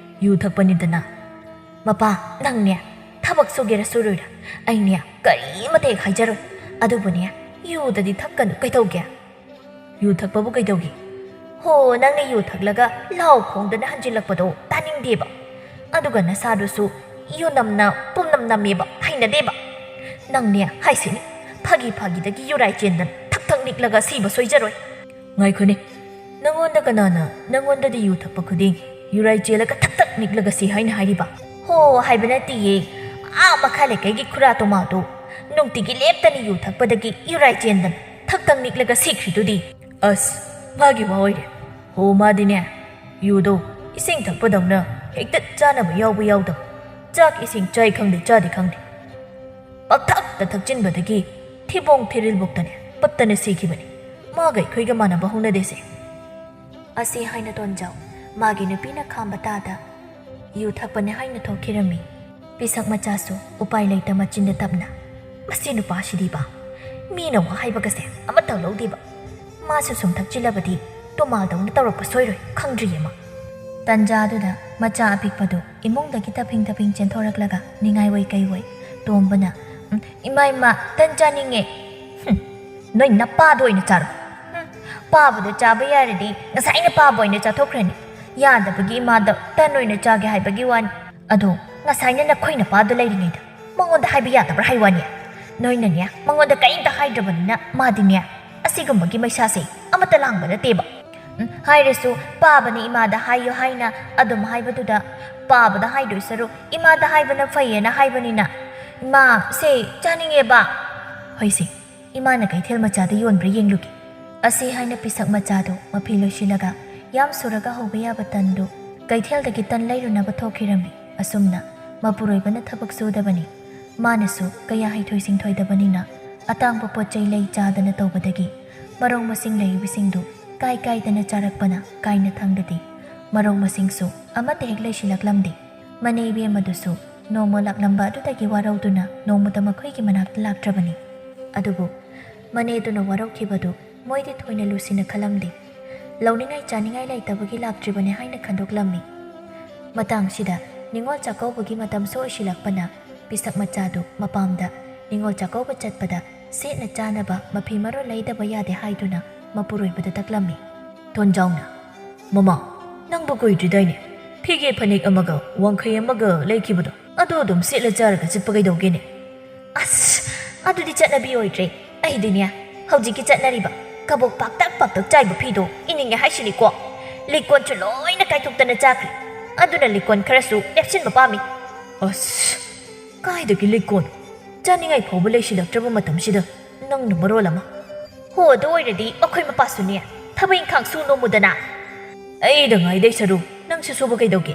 ꯌꯨ ꯊꯛꯄꯅꯤꯗꯅ꯫" "ꯃꯄꯥ, ꯅꯪꯅꯦ ꯊꯕꯛ ꯁꯨꯒꯦꯔꯥ ꯁꯨꯔꯣꯏꯔꯥ, ꯑꯩꯅꯦ ꯀꯔꯤꯃꯇ ꯍꯦꯛ ꯍꯥꯏꯖꯔꯣꯏ꯫ ꯑꯗꯨꯕꯨꯅꯦ, ꯌꯨꯗꯗꯤ ꯊꯛꯀꯅꯨ ꯀꯩꯗꯧꯒꯦ?" "ꯌꯨ ꯊꯛꯄꯕꯨ ꯀꯩꯗꯧꯒꯦ?" "ꯍꯣ, ꯅꯪꯅ ꯌꯨ ꯊꯛꯂꯒ ꯂꯥꯎ ꯈꯣꯡꯗꯅ ꯍꯟꯖꯤꯜꯂꯛꯄꯗꯣ ꯇꯥꯅꯤꯡꯗꯦꯕ꯫ ꯑꯗꯨꯒ ꯅꯁꯥꯗꯨꯁꯨ ꯌꯨꯅꯝꯅ ꯄꯨꯝꯅꯝ ꯅꯝꯃꯦꯕ, ꯍꯩꯅꯗꯦꯕ꯫ ꯅꯪꯅꯦ ꯍꯥꯏꯁꯤꯅꯤ, ꯐꯥꯒꯤ ꯐꯥꯒꯤꯗꯒꯤ ꯌꯨꯔꯥꯏ ꯆꯦꯟꯗꯅ ꯊꯛ ꯊꯛ ꯅꯤꯛꯂꯒ ꯁꯤꯕ ꯁꯣꯏꯖꯔꯣꯏ꯫" "ꯉꯥꯏꯈꯣꯅꯦ, ꯅꯪꯉꯣꯟꯗ ꯀꯅꯥꯅ ꯅꯪꯉꯣꯟꯗꯗꯤ ꯌꯨ ꯊꯛꯄ ꯈꯨꯗꯤꯡ ꯌꯨꯔꯥꯏ ꯆꯦꯜꯂꯒ ꯊꯛ ꯊꯛ ꯅꯤꯛꯂꯒ ꯁꯤ ꯍꯥꯏꯅ ꯍꯥꯏꯔꯤꯕ?" "ꯍꯣ, ꯍꯥꯏꯕ ꯅꯠꯇꯤꯌꯦ, ꯑꯥ ꯃꯈꯥ ꯂꯩꯀꯥꯏꯒꯤ ꯈꯨꯔꯥ ꯇꯣꯃꯥꯗꯣ ꯅꯨꯡꯇꯤꯒꯤ ꯂꯦꯞꯇꯅ ꯌꯨ ꯊꯛꯄꯗꯒꯤ ꯌꯨꯔꯥꯏ ꯆꯦꯟꯗꯅ ꯊꯛ ꯊꯛ ꯅꯤꯛꯂꯒ ꯁꯤꯈ꯭ꯔꯤꯗꯨꯗꯤ꯫" "ꯑꯁ, ꯃꯥꯒꯤ ꯋꯥ ꯑꯣꯏꯔꯦ꯫ ꯍꯣ, ꯃꯥꯗꯤꯅꯦ, ꯌꯨꯗꯣ ꯏꯁꯤꯡ ꯊꯛꯄꯗꯧꯅ ꯍꯦꯛꯇ ꯆꯥꯅꯕ ꯌꯥꯎꯕ ꯌꯥꯎꯗꯕ, ꯆꯥꯛ ꯏꯁꯤꯡ ꯆꯥꯏ ꯈꯪꯗꯦ ꯆꯥꯗꯦ ꯈꯪꯗꯦ, ꯄꯪꯊꯛꯇ ꯊꯛꯆꯤꯟꯕꯗꯒꯤ ꯊꯤꯕꯣꯡ ꯊꯤꯔꯤꯜꯕꯣꯛꯇꯅꯦ ꯄꯠꯇꯅ ꯁꯤꯈꯤꯕꯅꯤ꯫ ꯃꯥꯒ ꯑꯩꯈꯣꯏꯒ ꯃꯥꯟꯅꯕ ꯍꯧꯅꯗꯦꯁꯦ꯫" ꯑꯁꯤ ꯍꯥꯏꯅ ꯇꯣꯟꯖꯥꯎ ꯃꯥꯒꯤ ꯅꯨꯄꯤꯅ ꯈꯥꯝꯕ ꯇꯥꯗ ꯌꯨ ꯊꯛꯄꯅꯦ ꯍꯥꯏꯅ ꯊꯣꯛꯈꯤꯔꯝꯃꯤ꯫ ꯄꯤꯁꯛ ꯃꯆꯥꯁꯨ ꯎꯄꯥꯏ ꯂꯩꯇ ꯃꯆꯤꯟꯗ ꯇꯞꯅ, "ꯃꯁꯤ ꯅꯨꯄꯥꯁꯤꯗꯤꯕ, ꯃꯤꯅ ꯋꯥ ꯍꯥꯏꯕꯒꯁꯦ ꯑꯃꯠꯇ ꯂꯧꯗꯦꯕ꯫ ꯃꯥꯁꯨ ꯁꯨꯝ ꯊꯛꯆꯤꯜꯂꯕꯗꯤ ꯇꯣꯃꯥꯗꯧꯅ ꯇꯧꯔꯛꯄ ꯁꯣꯏꯔꯣꯏ, ꯈꯪꯗ꯭ꯔꯤꯌꯦ ꯃꯥ꯫" ꯇꯟꯖꯥꯗꯨꯗ ꯃꯆꯥ ꯑꯄꯤꯛꯄꯗꯨ ꯏꯃꯨꯡꯗꯒꯤ ꯇꯞꯐꯤꯡ ꯇꯞꯐꯤꯡ ꯆꯦꯟꯊꯣꯔꯛꯂꯒ ꯅꯤꯡꯉꯥꯏ ꯑꯣꯏ ꯀꯩ ꯑꯣꯏ ꯇꯣꯝꯕꯅ, "ꯎꯝ, ꯏꯃꯥ, ꯏꯃꯥ, ꯇꯟ ꯆꯥꯅꯤꯡꯉꯦ꯫" "ꯍꯨꯝ, ꯅꯣꯏ ꯅꯄꯥꯗꯣ ꯑꯣꯏꯅ ꯆꯥꯔꯣ꯫ ꯍꯨꯝ, ꯄꯥꯕꯗꯣ ꯆꯥꯕ ꯌꯥꯔꯗꯤ ꯉꯁꯥꯏꯅ ꯄꯥꯕ ꯑꯣꯏꯅ ꯆꯥꯊꯣꯛꯈ꯭ꯔꯅꯤ꯫ ꯌꯥꯗꯕꯒꯤ ꯏꯃꯥꯗ ꯇꯟ ꯑꯣꯏꯅ ꯆꯥꯒꯦ ꯍꯥꯏꯕꯒꯤ ꯋꯥꯅꯤ꯫ ꯑꯗꯣ ꯉꯁꯥꯏꯅ ꯅꯈꯣꯏ ꯅꯄꯥꯗꯣ ꯂꯩꯔꯤꯉꯩꯗ ꯃꯉꯣꯟꯗ ꯍꯥꯏꯕ ꯌꯥꯗꯕ꯭ꯔꯥ ꯍꯥꯏ ꯋꯥꯅꯤ?" ꯅꯣꯏꯅꯅꯦ ꯃꯉꯣꯟꯗ ꯀꯔꯤꯝꯇ ꯍꯥꯏꯗ꯭ꯔꯕꯅꯤꯅ ꯃꯥꯗꯤꯅꯦ ꯑꯁꯤꯒꯨꯝꯕꯒꯤ ꯃꯩꯁꯥꯁꯦ ꯑꯃꯠꯇ ꯂꯥꯡꯕ ꯅꯠꯇꯦꯕ꯫ ꯎꯝ, ꯍꯥꯏꯔꯁꯨ ꯄꯥꯕꯅ ꯏꯃꯥꯗ ꯍꯥꯏꯌꯨ ꯍꯥꯏꯅ ꯑꯗꯨꯝ ꯍꯥꯏꯕꯗꯨꯗ ꯄꯥꯕꯗ ꯍꯥꯏꯗꯣꯏ ꯁꯔꯨꯛ ꯏꯃꯥꯗ ꯍꯥꯏꯕꯅ ꯐꯩꯌꯦꯅ ꯍꯥꯏꯕꯅꯤꯅ, "ꯏꯃꯥ, ꯁꯦ ꯆꯥꯅꯤꯡꯉꯦꯕ꯫ ꯍꯣꯏꯁꯦ, ꯏꯃꯥꯅ ꯀꯩꯊꯦꯜ ꯃꯆꯥꯗ ꯌꯣꯟꯕ꯭ꯔꯥ ꯌꯦꯡꯂꯨꯒꯦ"꯫ ꯑꯁꯤ ꯍꯥꯏꯅ ꯄꯤꯁꯛ ꯃꯆꯥꯗꯨ ꯃꯐꯤ ꯂꯣꯏꯁꯤꯜꯂꯒ ꯌꯥꯝ ꯁꯨꯔꯒ ꯍꯧꯕ ꯌꯥꯕ ꯇꯟꯗꯨ ꯀꯩꯊꯦꯜꯗꯒꯤ ꯇꯟ ꯂꯩꯔꯨꯅꯕ ꯊꯣꯛꯈꯤꯔꯝꯃꯤ꯫ ꯑꯁꯨꯝꯅ ꯃꯄꯨꯔꯣꯏꯕꯅ ꯊꯕꯛ ꯁꯨꯗꯕꯅꯤ꯫ ꯃꯥꯅꯁꯨ ꯀꯌꯥ ꯍꯩꯊꯣꯏ ꯁꯤꯡꯊꯣꯏꯗꯕꯅꯤꯅ ꯑꯇꯥꯡꯕ ꯄꯣꯠ ꯆꯩ ꯂꯩ ꯆꯥꯗꯅ ꯇꯧꯕꯗꯒꯤ ꯃꯔꯧ ꯃꯁꯤꯡ ꯂꯩꯔꯤꯕꯁꯤꯡꯗꯨ ꯀꯥꯏ ꯀꯥꯏꯗꯅ ꯆꯥꯔꯛꯄꯅ ꯀꯥꯏꯅ ꯊꯪꯗꯗꯤ ꯃꯔꯧ ꯃꯁꯤꯡꯁꯨ ꯑꯃꯠꯇ ꯍꯦꯛ ꯂꯩꯁꯤꯜꯂꯛꯂꯝꯗꯦ꯫ ꯃꯅꯦ ꯏꯕꯦꯝꯃꯗꯨꯁꯨ ꯅꯣꯡꯃ ꯂꯥꯛꯂꯝꯕ ꯑꯗꯨꯗꯒꯤ ꯋꯥꯔꯧꯗꯨꯅ ꯅꯣꯡꯃꯇ ꯃꯈꯣꯏꯒꯤ ꯃꯅꯥꯛꯇ ꯂꯥꯛꯇ꯭ꯔꯕꯅꯤ꯫ ꯑꯗꯨꯕꯨ ꯃꯅꯦꯗꯨꯅ ꯋꯥꯔꯧꯈꯤꯕꯗꯨ ꯃꯣꯏꯗꯤ ꯊꯣꯏꯅ ꯂꯨꯁꯤꯟꯅ ꯈꯜꯂꯝꯗꯦ꯫ ꯂꯧꯅꯤꯡꯉꯥꯏ ꯆꯥꯅꯤꯡꯉꯥꯏ ꯂꯩꯇꯕꯒꯤ ꯂꯥꯛꯇ꯭ꯔꯤꯕꯅꯤ ꯍꯥꯏꯅ ꯈꯟꯗꯣꯛꯂꯝꯃꯤ꯫ ꯃꯇꯥꯡꯁꯤꯗ ꯅꯤꯉꯣꯜ ꯆꯥꯛꯀꯧꯕꯒꯤ ꯃꯇꯝꯁꯨ ꯑꯣꯏꯁꯤꯜꯂꯛꯄꯅ ꯄꯤꯁꯛ ꯃꯆꯥꯗꯨ ꯃꯄꯥꯝꯗ ꯅꯤꯉꯣꯜ ꯆꯥꯛꯀꯧꯕ ꯆꯠꯄꯗ ꯁꯦꯠꯅ ꯆꯥꯅꯕ ꯃꯐꯤ ꯃꯔꯣꯟ ꯂꯩꯗꯕ ꯌꯥꯗꯦ ꯍꯥꯏꯗꯨꯅ ꯃꯄꯨꯔꯣꯏꯕꯗ ꯇꯛꯂꯝꯃꯤ꯫ ꯇꯣꯟꯖꯥꯎꯅ, "ꯃꯃꯥ, ꯅꯪꯕꯨ ꯀꯨꯏꯗ꯭ꯔꯤꯗꯥꯏꯅꯦ? ꯐꯤꯒꯦ ꯐꯅꯦꯛ ꯑꯃꯒ ꯋꯥꯡꯈꯩ ꯑꯃꯒ ꯂꯩꯈꯤꯕꯗꯣ, ꯑꯗꯨ ꯑꯗꯨꯝ ꯁꯦꯠꯂ ꯆꯥꯔꯒ ꯆꯠꯄ ꯀꯩꯗꯧꯒꯦꯅꯦ?" "ꯑꯁ, ꯑꯗꯨꯗꯤ ꯆꯠꯅꯕꯤ ꯑꯣꯏꯗ꯭ꯔꯦ꯫ ꯑꯩꯗꯤꯅꯦ, ꯍꯧꯖꯤꯛꯀꯤ ꯆꯠꯅꯔꯤꯕ ꯀꯕꯣꯛ ꯄꯥꯛꯇꯛ ꯄꯥꯛꯇꯛ ꯆꯥꯏꯕ ꯐꯤꯗꯣ ꯏꯅꯤꯡꯉꯦ ꯍꯥꯏꯁꯤꯅꯤꯀꯣ꯫ ꯂꯤꯛꯀꯣꯟꯁꯨ ꯂꯣꯏꯅ ꯀꯥꯏꯊꯣꯛꯇꯅ ꯆꯥꯈ꯭ꯔꯦ꯫ ꯑꯗꯨꯅ ꯂꯤꯛꯀꯣꯟ ꯈꯔꯁꯨ ꯂꯦꯞꯁꯤꯟꯕ ꯄꯥꯝꯃꯤ"꯫ "ꯑꯁ, ꯀꯥꯏꯗꯒꯤ ꯂꯤꯛꯀꯣꯟ? ꯆꯥꯅꯤꯡꯉꯥꯏ ꯐꯥꯎꯕ ꯂꯩꯁꯤꯜꯂꯛꯇ꯭ꯔꯕ ꯃꯇꯝꯁꯤꯗ ꯅꯪꯅ ꯃꯔꯣꯜ ꯑꯃ"꯫ "ꯍꯣ, ꯑꯗꯨ ꯑꯣꯏꯔꯗꯤ ꯑꯩꯈꯣꯏ ꯃꯄꯥꯁꯨꯅꯦ ꯊꯕꯛ ꯏꯪꯈꯥꯡ ꯁꯨ ꯅꯣꯝꯃꯨꯗꯅ"꯫ "ꯑꯩꯗ ꯉꯥꯏꯗꯩ ꯁꯔꯨ ꯅꯪꯁꯨ ꯁꯨꯕ ꯀꯩꯗꯧꯒꯦ?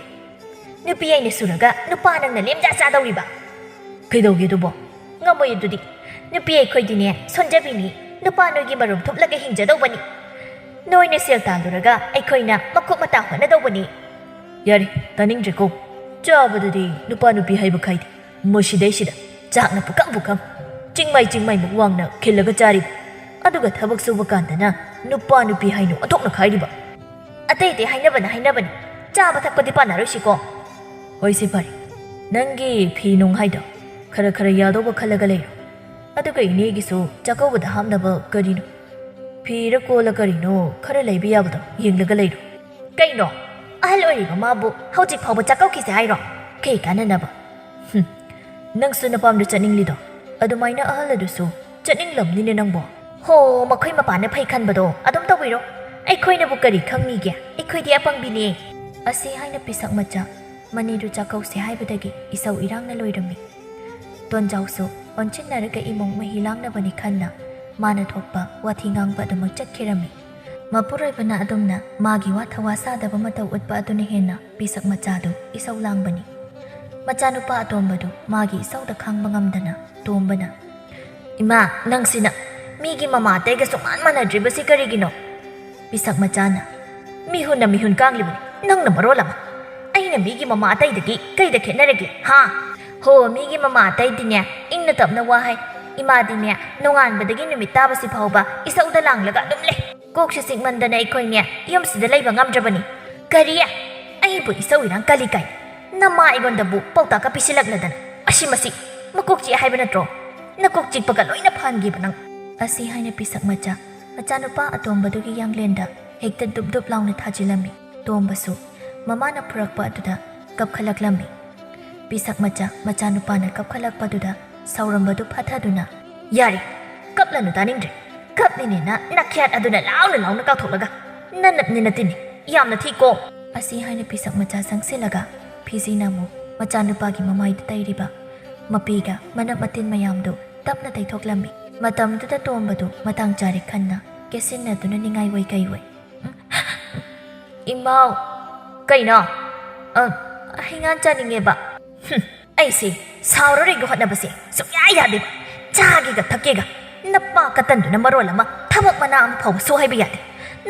ꯅꯨꯄꯤ ꯑꯩꯅ ꯁꯨꯔꯒ ꯅꯨꯄꯥ ꯅꯪꯅ ꯂꯦꯝꯖꯥ ꯆꯥꯗꯧꯔꯤꯕ"꯫ "ꯀꯩꯗꯧꯒꯦ ꯑꯗꯨꯕꯣ?" "ꯉꯝꯃꯣꯏ ꯑꯗꯨꯗꯤ꯫ ꯅꯨꯄꯤ ꯑꯩꯈꯣꯏꯗꯤꯅꯦ ꯁꯣꯟꯖꯕꯤꯅꯤ꯫ ꯅꯨꯄꯥ ꯅꯣꯏꯒꯤ ꯃꯔꯨꯝ ꯊꯨꯞꯂꯒ ꯍꯤꯡꯖꯗꯧꯕꯅꯤ꯫ ꯅꯣꯏꯅ ꯁꯦꯜ ꯇꯥꯜꯂꯨꯔꯒ ꯑꯩꯈꯣꯏꯅ ꯃꯈꯨꯠ ꯃꯇꯥ ꯍꯣꯠꯅꯗꯧꯕꯅꯤ"꯫ "ꯌꯥꯔꯦ, ꯇꯥꯅꯤꯡꯗ꯭ꯔꯦꯀꯣ꯫ ꯆꯥꯕꯗꯗꯤ ꯅꯨꯄꯥ ꯅꯨꯄꯤ ꯍꯥꯏꯕ ꯈꯥꯏꯗꯦ꯫ ꯃꯁꯤꯗꯩꯁꯤꯗ ꯆꯥꯛꯅ ꯄꯨꯈꯝ ꯄꯨꯈꯝ, ꯆꯤꯡꯃꯥꯏ ꯆꯤꯡꯃꯥꯏꯃꯨꯛ ꯋꯥꯡꯅ ꯈꯤꯜꯂꯒ ꯆꯥꯔꯤꯕ, ꯑꯗꯨꯒ ꯊꯕꯛ ꯁꯨꯕ ꯀꯥꯟꯗꯅ ꯅꯨꯄꯥ ꯅꯨꯄꯤ ꯍꯥꯏꯅ ꯑꯣꯟꯊꯣꯛꯅ ꯈꯥꯏꯔꯤꯕ"꯫ "ꯑꯇꯩ ꯑꯇꯩ ꯍꯥꯏꯅꯕꯅ ꯍꯥꯏꯅꯕꯅꯤ, ꯆꯥꯕ ꯊꯛꯄꯗꯤ ꯄꯥꯟꯅꯔꯣꯏꯁꯤꯀꯣ"꯫ "ꯍꯣꯏꯁꯦ, ꯐꯔꯦ, ꯅꯪꯒꯤ ꯐꯤ ꯅꯨꯡ ꯍꯥꯏꯗꯣ ꯈꯔ ꯈꯔ ꯌꯥꯗꯧꯕ ꯈꯜꯂꯒ ꯂꯩꯔꯣ꯫ ꯑꯗꯨꯒ ꯏꯅꯦꯒꯤꯁꯨ ꯆꯥꯛꯀꯧꯕꯗ ꯍꯥꯞꯅꯕ ꯀꯔꯤꯅꯣ, ꯐꯤꯔ ꯀꯣꯜꯂ ꯀꯔꯤꯅꯣ ꯈꯔ ꯂꯩꯕ ꯌꯥꯕꯗꯣ ꯌꯦꯡꯂꯒ ꯂꯩꯔꯣ"꯫ "ꯀꯩꯅꯣ, ꯑꯍꯜ ꯑꯣꯏꯔꯤꯕ ꯃꯥꯕꯨ ꯍꯧꯖꯤꯛ ꯐꯥꯎꯕ ꯆꯥꯛꯀꯧꯈꯤꯁꯦ ꯍꯥꯏꯔꯣ? ꯀꯩ ꯀꯥꯟꯅꯅꯕ? ꯍꯨꯝ, ꯅꯪꯁꯨ ꯅꯄꯥꯝꯗ ꯆꯠꯅꯤꯡꯂꯤꯗꯣ ꯑꯗꯨꯃꯥꯏꯅ ꯑꯍꯜ ꯑꯗꯨꯁꯨ ꯆꯠꯅꯤꯡꯂꯝꯅꯤꯅꯦ ꯅꯪꯕꯣ꯫ ꯍꯣ, ꯃꯈꯣꯏ ꯃꯄꯥꯅ ꯐꯩ ꯈꯟꯕꯗꯣ ꯑꯗꯨꯝ ꯇꯧꯕꯤꯔꯣ꯫ ꯑꯩꯈꯣꯏꯅꯕꯨ ꯀꯔꯤ ꯈꯪꯅꯤꯒꯦ? ꯑꯩꯈꯣꯏꯗꯤ ꯑꯄꯪꯕꯤꯅꯦ꯫ ꯑꯁꯤ ꯍꯥꯏꯅ ꯄꯤꯁꯛ ꯃꯆꯥ ꯃꯅꯤꯗꯨ ꯆꯥꯛꯀꯧꯁꯦ ꯍꯥꯏꯕꯗꯒꯤ ꯏꯁꯧ ꯏꯔꯥꯡꯅ ꯂꯣꯏꯔꯝꯃꯤ꯫ ꯇꯣꯟꯖꯥꯎꯁꯨ ꯑꯣꯟꯁꯤꯟꯅꯔꯒ ꯏꯃꯨꯡ ꯃꯍꯤ ꯂꯥꯡꯅꯕꯅꯤ ꯈꯟꯅ ꯃꯥꯅ ꯊꯣꯛꯄ ꯋꯥꯊꯤ ꯉꯥꯡꯕ ꯑꯗꯨꯃꯛ ꯆꯠꯈꯤꯔꯝꯃꯤ꯫ ꯃꯄꯨꯔꯣꯏꯕꯅ ꯑꯗꯨꯝꯅ ꯃꯥꯒꯤ ꯋꯥ ꯊꯋꯥ ꯁꯥꯗꯕ ꯃꯇꯧ ꯎꯠꯄ ꯑꯗꯨꯅ ꯍꯦꯟꯅ ꯄꯤꯁꯛ ꯃꯆꯥꯗꯨ ꯏꯁꯧ ꯂꯥꯡꯕꯅꯤ꯫ ꯃꯆꯥꯅꯨꯄꯥ ꯑꯇꯣꯝꯕꯗꯨ ꯃꯥꯒꯤ ꯏꯁꯧꯗ ꯈꯥꯡꯕ ꯉꯝꯗꯅ ꯇꯣꯝꯕꯅ, "ꯏꯃꯥ, ꯅꯪꯁꯤꯅ ꯃꯤꯒꯤ ꯃꯃꯥ ꯑꯇꯩꯒ ꯁꯨꯡꯃꯥꯟ ꯃꯥꯟꯅꯗ꯭ꯔꯤꯕꯁꯤ ꯀꯔꯤꯒꯤꯅꯣ?" ꯄꯤꯁꯛ ꯃꯆꯥꯅ, "ꯃꯤꯍꯨꯟꯅ ꯃꯤꯍꯨꯟ ꯀꯥꯡꯂꯤꯕꯅꯤ, ꯅꯪꯅ ꯃꯔꯣꯜ ꯑꯃ꯫ ꯑꯩꯅ ꯃꯤꯒꯤ ꯃꯃꯥ ꯑꯇꯩꯗꯒꯤ ꯀꯩꯗ ꯈꯦꯠꯅꯔꯒꯦ, ꯍꯥ? ꯍꯣ, ꯃꯤꯒꯤ ꯃꯃꯥ ꯑꯇꯩꯗꯤꯅꯦ ꯏꯪꯅ ꯇꯞꯅ ꯋꯥ ꯍꯥꯏ, ꯏꯃꯥꯗꯤꯅꯦ ꯅꯣꯡꯉꯥꯟꯕꯗꯒꯤ ꯅꯨꯃꯤꯠ ꯇꯥꯕꯁꯤ ꯐꯥꯎꯕ ꯏꯁꯧꯗ ꯂꯥꯡꯂꯒ ꯑꯗꯨꯝ ꯂꯩ꯫ ꯀꯣꯛꯁꯤ ꯆꯤꯛꯃꯟꯗꯅ ꯑꯩꯈꯣꯏꯅꯦ ꯌꯨꯝꯁꯤꯗ ꯂꯩꯕ ꯉꯝꯗ꯭ꯔꯕꯅꯤ꯫ ꯀꯔꯤ? ꯑꯩꯕꯨ ꯏꯁꯧ ꯏꯔꯥꯡ ꯀꯜꯂꯤ ꯀꯥꯏ? ꯅꯃꯥ ꯑꯩꯉꯣꯟꯗꯕꯨ ꯄꯥꯎꯇꯥꯛꯀ ꯄꯤꯁꯤꯜꯂꯛꯂꯗꯅ꯫ ꯑꯁꯤ ꯃꯁꯤ ꯃꯀꯣꯛ ꯆꯤꯛꯑꯦ ꯍꯥꯏꯕ ꯅꯠꯇ꯭ꯔꯣ? ꯅꯀꯣꯛ ꯆꯤꯛꯄꯒ ꯂꯣꯏꯅ ꯐꯍꯟꯒꯦꯕ ꯅꯪ!" ꯑꯁꯤ ꯍꯥꯏꯅ ꯄꯤꯁꯛ ꯃꯆꯥ ꯃꯆꯥꯅꯨꯄꯥ ꯑꯇꯣꯝꯕꯗꯨꯒꯤ ꯌꯥꯡꯂꯦꯟꯗ ꯍꯦꯛꯇ ꯗꯨꯞ ꯗꯨꯞ ꯂꯥꯎꯅ ꯊꯥꯖꯤꯜꯂꯝꯃꯤ꯫ ꯇꯣꯝꯕꯁꯨ ꯃꯃꯥꯅ ꯄꯨꯔꯛꯄ ꯑꯗꯨꯗ ꯀꯞꯈꯠꯂꯛꯂꯝꯃꯤ꯫ ꯄꯤꯁꯛ ꯃꯆꯥ ꯃꯆꯥꯅꯨꯄꯥꯅ ꯀꯞꯈꯠꯂꯛꯄꯗꯨꯗ ꯁꯥꯎꯔꯝꯕꯗꯨ ꯐꯥꯊꯗꯨꯅ, "ꯌꯥꯔꯦ, ꯀꯞꯂꯅꯨ, ꯇꯥꯅꯤꯡꯗ꯭ꯔꯦ꯫ ꯀꯞꯂꯤꯅꯦꯅ ꯅꯈꯌꯥꯠ ꯑꯗꯨꯅ ꯂꯥꯎꯅ ꯂꯥꯎꯅ ꯀꯥꯎꯊꯣꯛꯂꯒ ꯅꯅꯞꯅꯤ ꯅꯇꯤꯟꯅꯤ꯫ ꯌꯥꯝꯅ ꯊꯤꯀꯣ!" ꯑꯁꯤ ꯍꯥꯏꯅ ꯄꯤꯁꯛ ꯃꯆꯥ ꯆꯪꯁꯤꯜꯂꯒ ꯐꯤꯖꯤꯅ ꯑꯃꯨꯛ ꯃꯆꯥꯅꯨꯄꯥꯒꯤ ꯃꯃꯥꯏꯗ ꯇꯩꯔꯤꯕ ꯃꯄꯤꯒ ꯃꯅꯞ ꯃꯇꯤꯟ ꯃꯌꯥꯝꯗꯨ ꯇꯞꯅ ꯇꯩꯊꯣꯛꯂꯝꯃꯤ꯫ ꯃꯇꯝꯗꯨꯗ ꯇꯣꯝꯕꯗꯨ ꯃꯇꯥꯡ ꯆꯥꯔꯦ ꯈꯟꯅ ꯀꯦꯁꯤꯟꯅꯗꯨꯅ ꯅꯤꯡꯉꯥꯏ ꯑꯣꯏ ꯀꯩ ꯑꯣꯏ, "ꯏꯃꯥꯎ!" "ꯀꯩꯅꯣ?" "ꯑ, ꯍꯩꯉꯥꯟ ꯆꯥꯅꯤꯡꯉꯦꯕ꯫" "ꯍꯨꯝ, ꯑꯩꯁꯦ ꯁꯥꯎꯔꯔꯣꯏꯒꯦ ꯍꯣꯠꯅꯕꯁꯦ ꯁꯨꯡꯌꯥ ꯌꯥꯗꯦꯕ꯫ ꯆꯥꯒꯦꯒ ꯊꯛꯀꯦꯒ꯫ ꯅꯄꯥ ꯀꯇꯟꯗꯨꯅ ꯃꯔꯣꯜ ꯑꯃ ꯊꯕꯛ ꯃꯅꯥ ꯑꯃ ꯐꯥꯎꯕ ꯁꯨ ꯍꯥꯏꯕ ꯌꯥꯗꯦ꯫